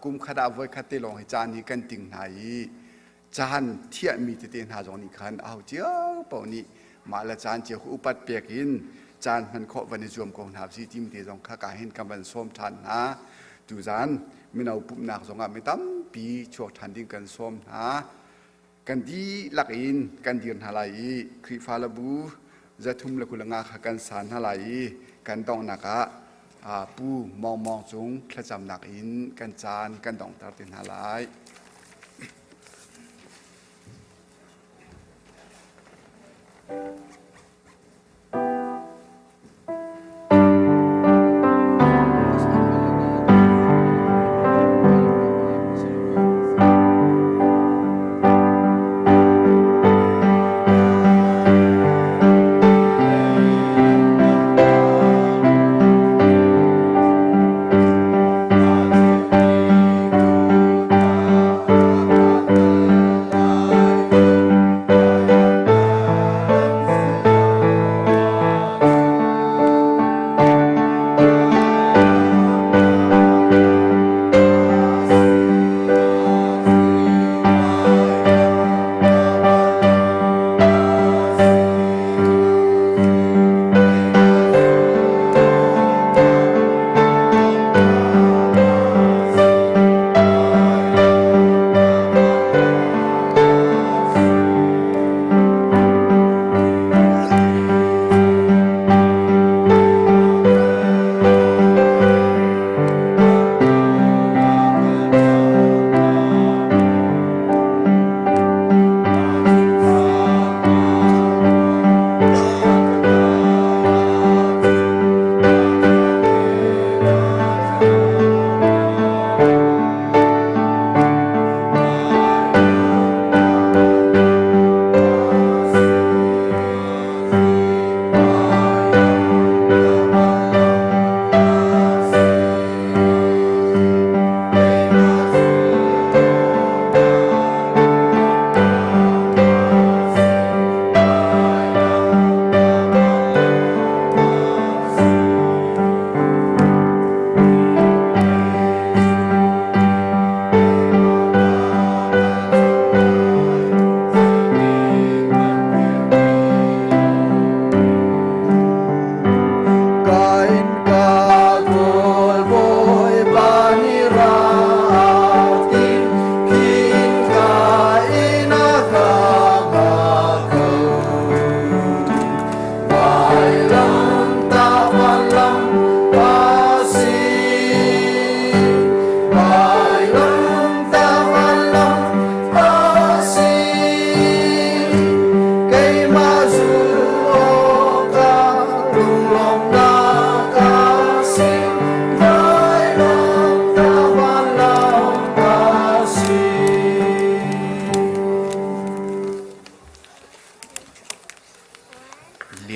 kum khat ah voi khat te lawng hi caan hi kan ting hna i caan thiahmi tete hna zong nih khan aho cio paoh nih mah le caan cio kha upat pek in caan hman khawh van i zuam ko hna si timi te zong kha ka hin kan van sawm ṭhan hna. Tuzan mino pumhnak zongah mi tampi chuak ṭhan ding kan sawm hna. Kan dihlak in kan dir hna lai i Khrihfa le bu 325 kha kan san hna lai i kan donghnak ah Pu Mawng Mawng Cung thlacamnak in kan caan kan donghter te hna lai.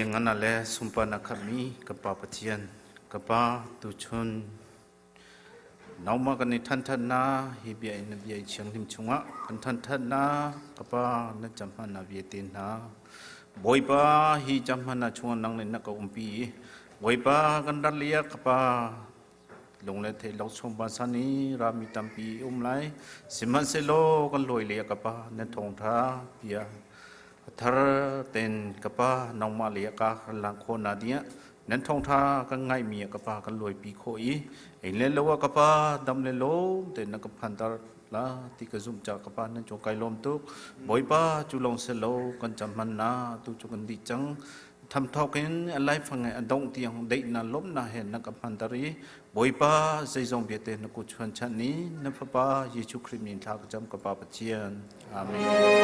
Lianngana le sunparnak khatmi ka Pa Pathian, ka Pa tuchun nangmah kan i ṭhanthat na hi bia in na bia i thianghlim chungah kan ṭhanthat na ka Pa na camhman na bia te hna. Bawipa hi camhman na chungah nang nih na ka umpi i Bawipa kan rat liak ka Pa lung le thei lo chung bansan i rami tampi um lai sihmanhsehlaw kan lawi le ka pa na thawngtha bia thar ten ka pa nangmah le ka kan lang kho na dia nan thawngtha kan ngai mi ka pa kan lawi pi kho i ein le lo ka pa dam le lo te na ka phantar la ti ka zum cha ka pa nan chung kai lom tuk bawipa chu long se lo kan cham man na tu chu kan di chang Thamthawk in a laifang a dongh tiang daihnak lawmhnak he na ka hmanter i Bawipa zeizong vialte na kut chuan chanh i na Fapa Jesuh Khrih min thla ka cam ka Pa Pathian. Amen.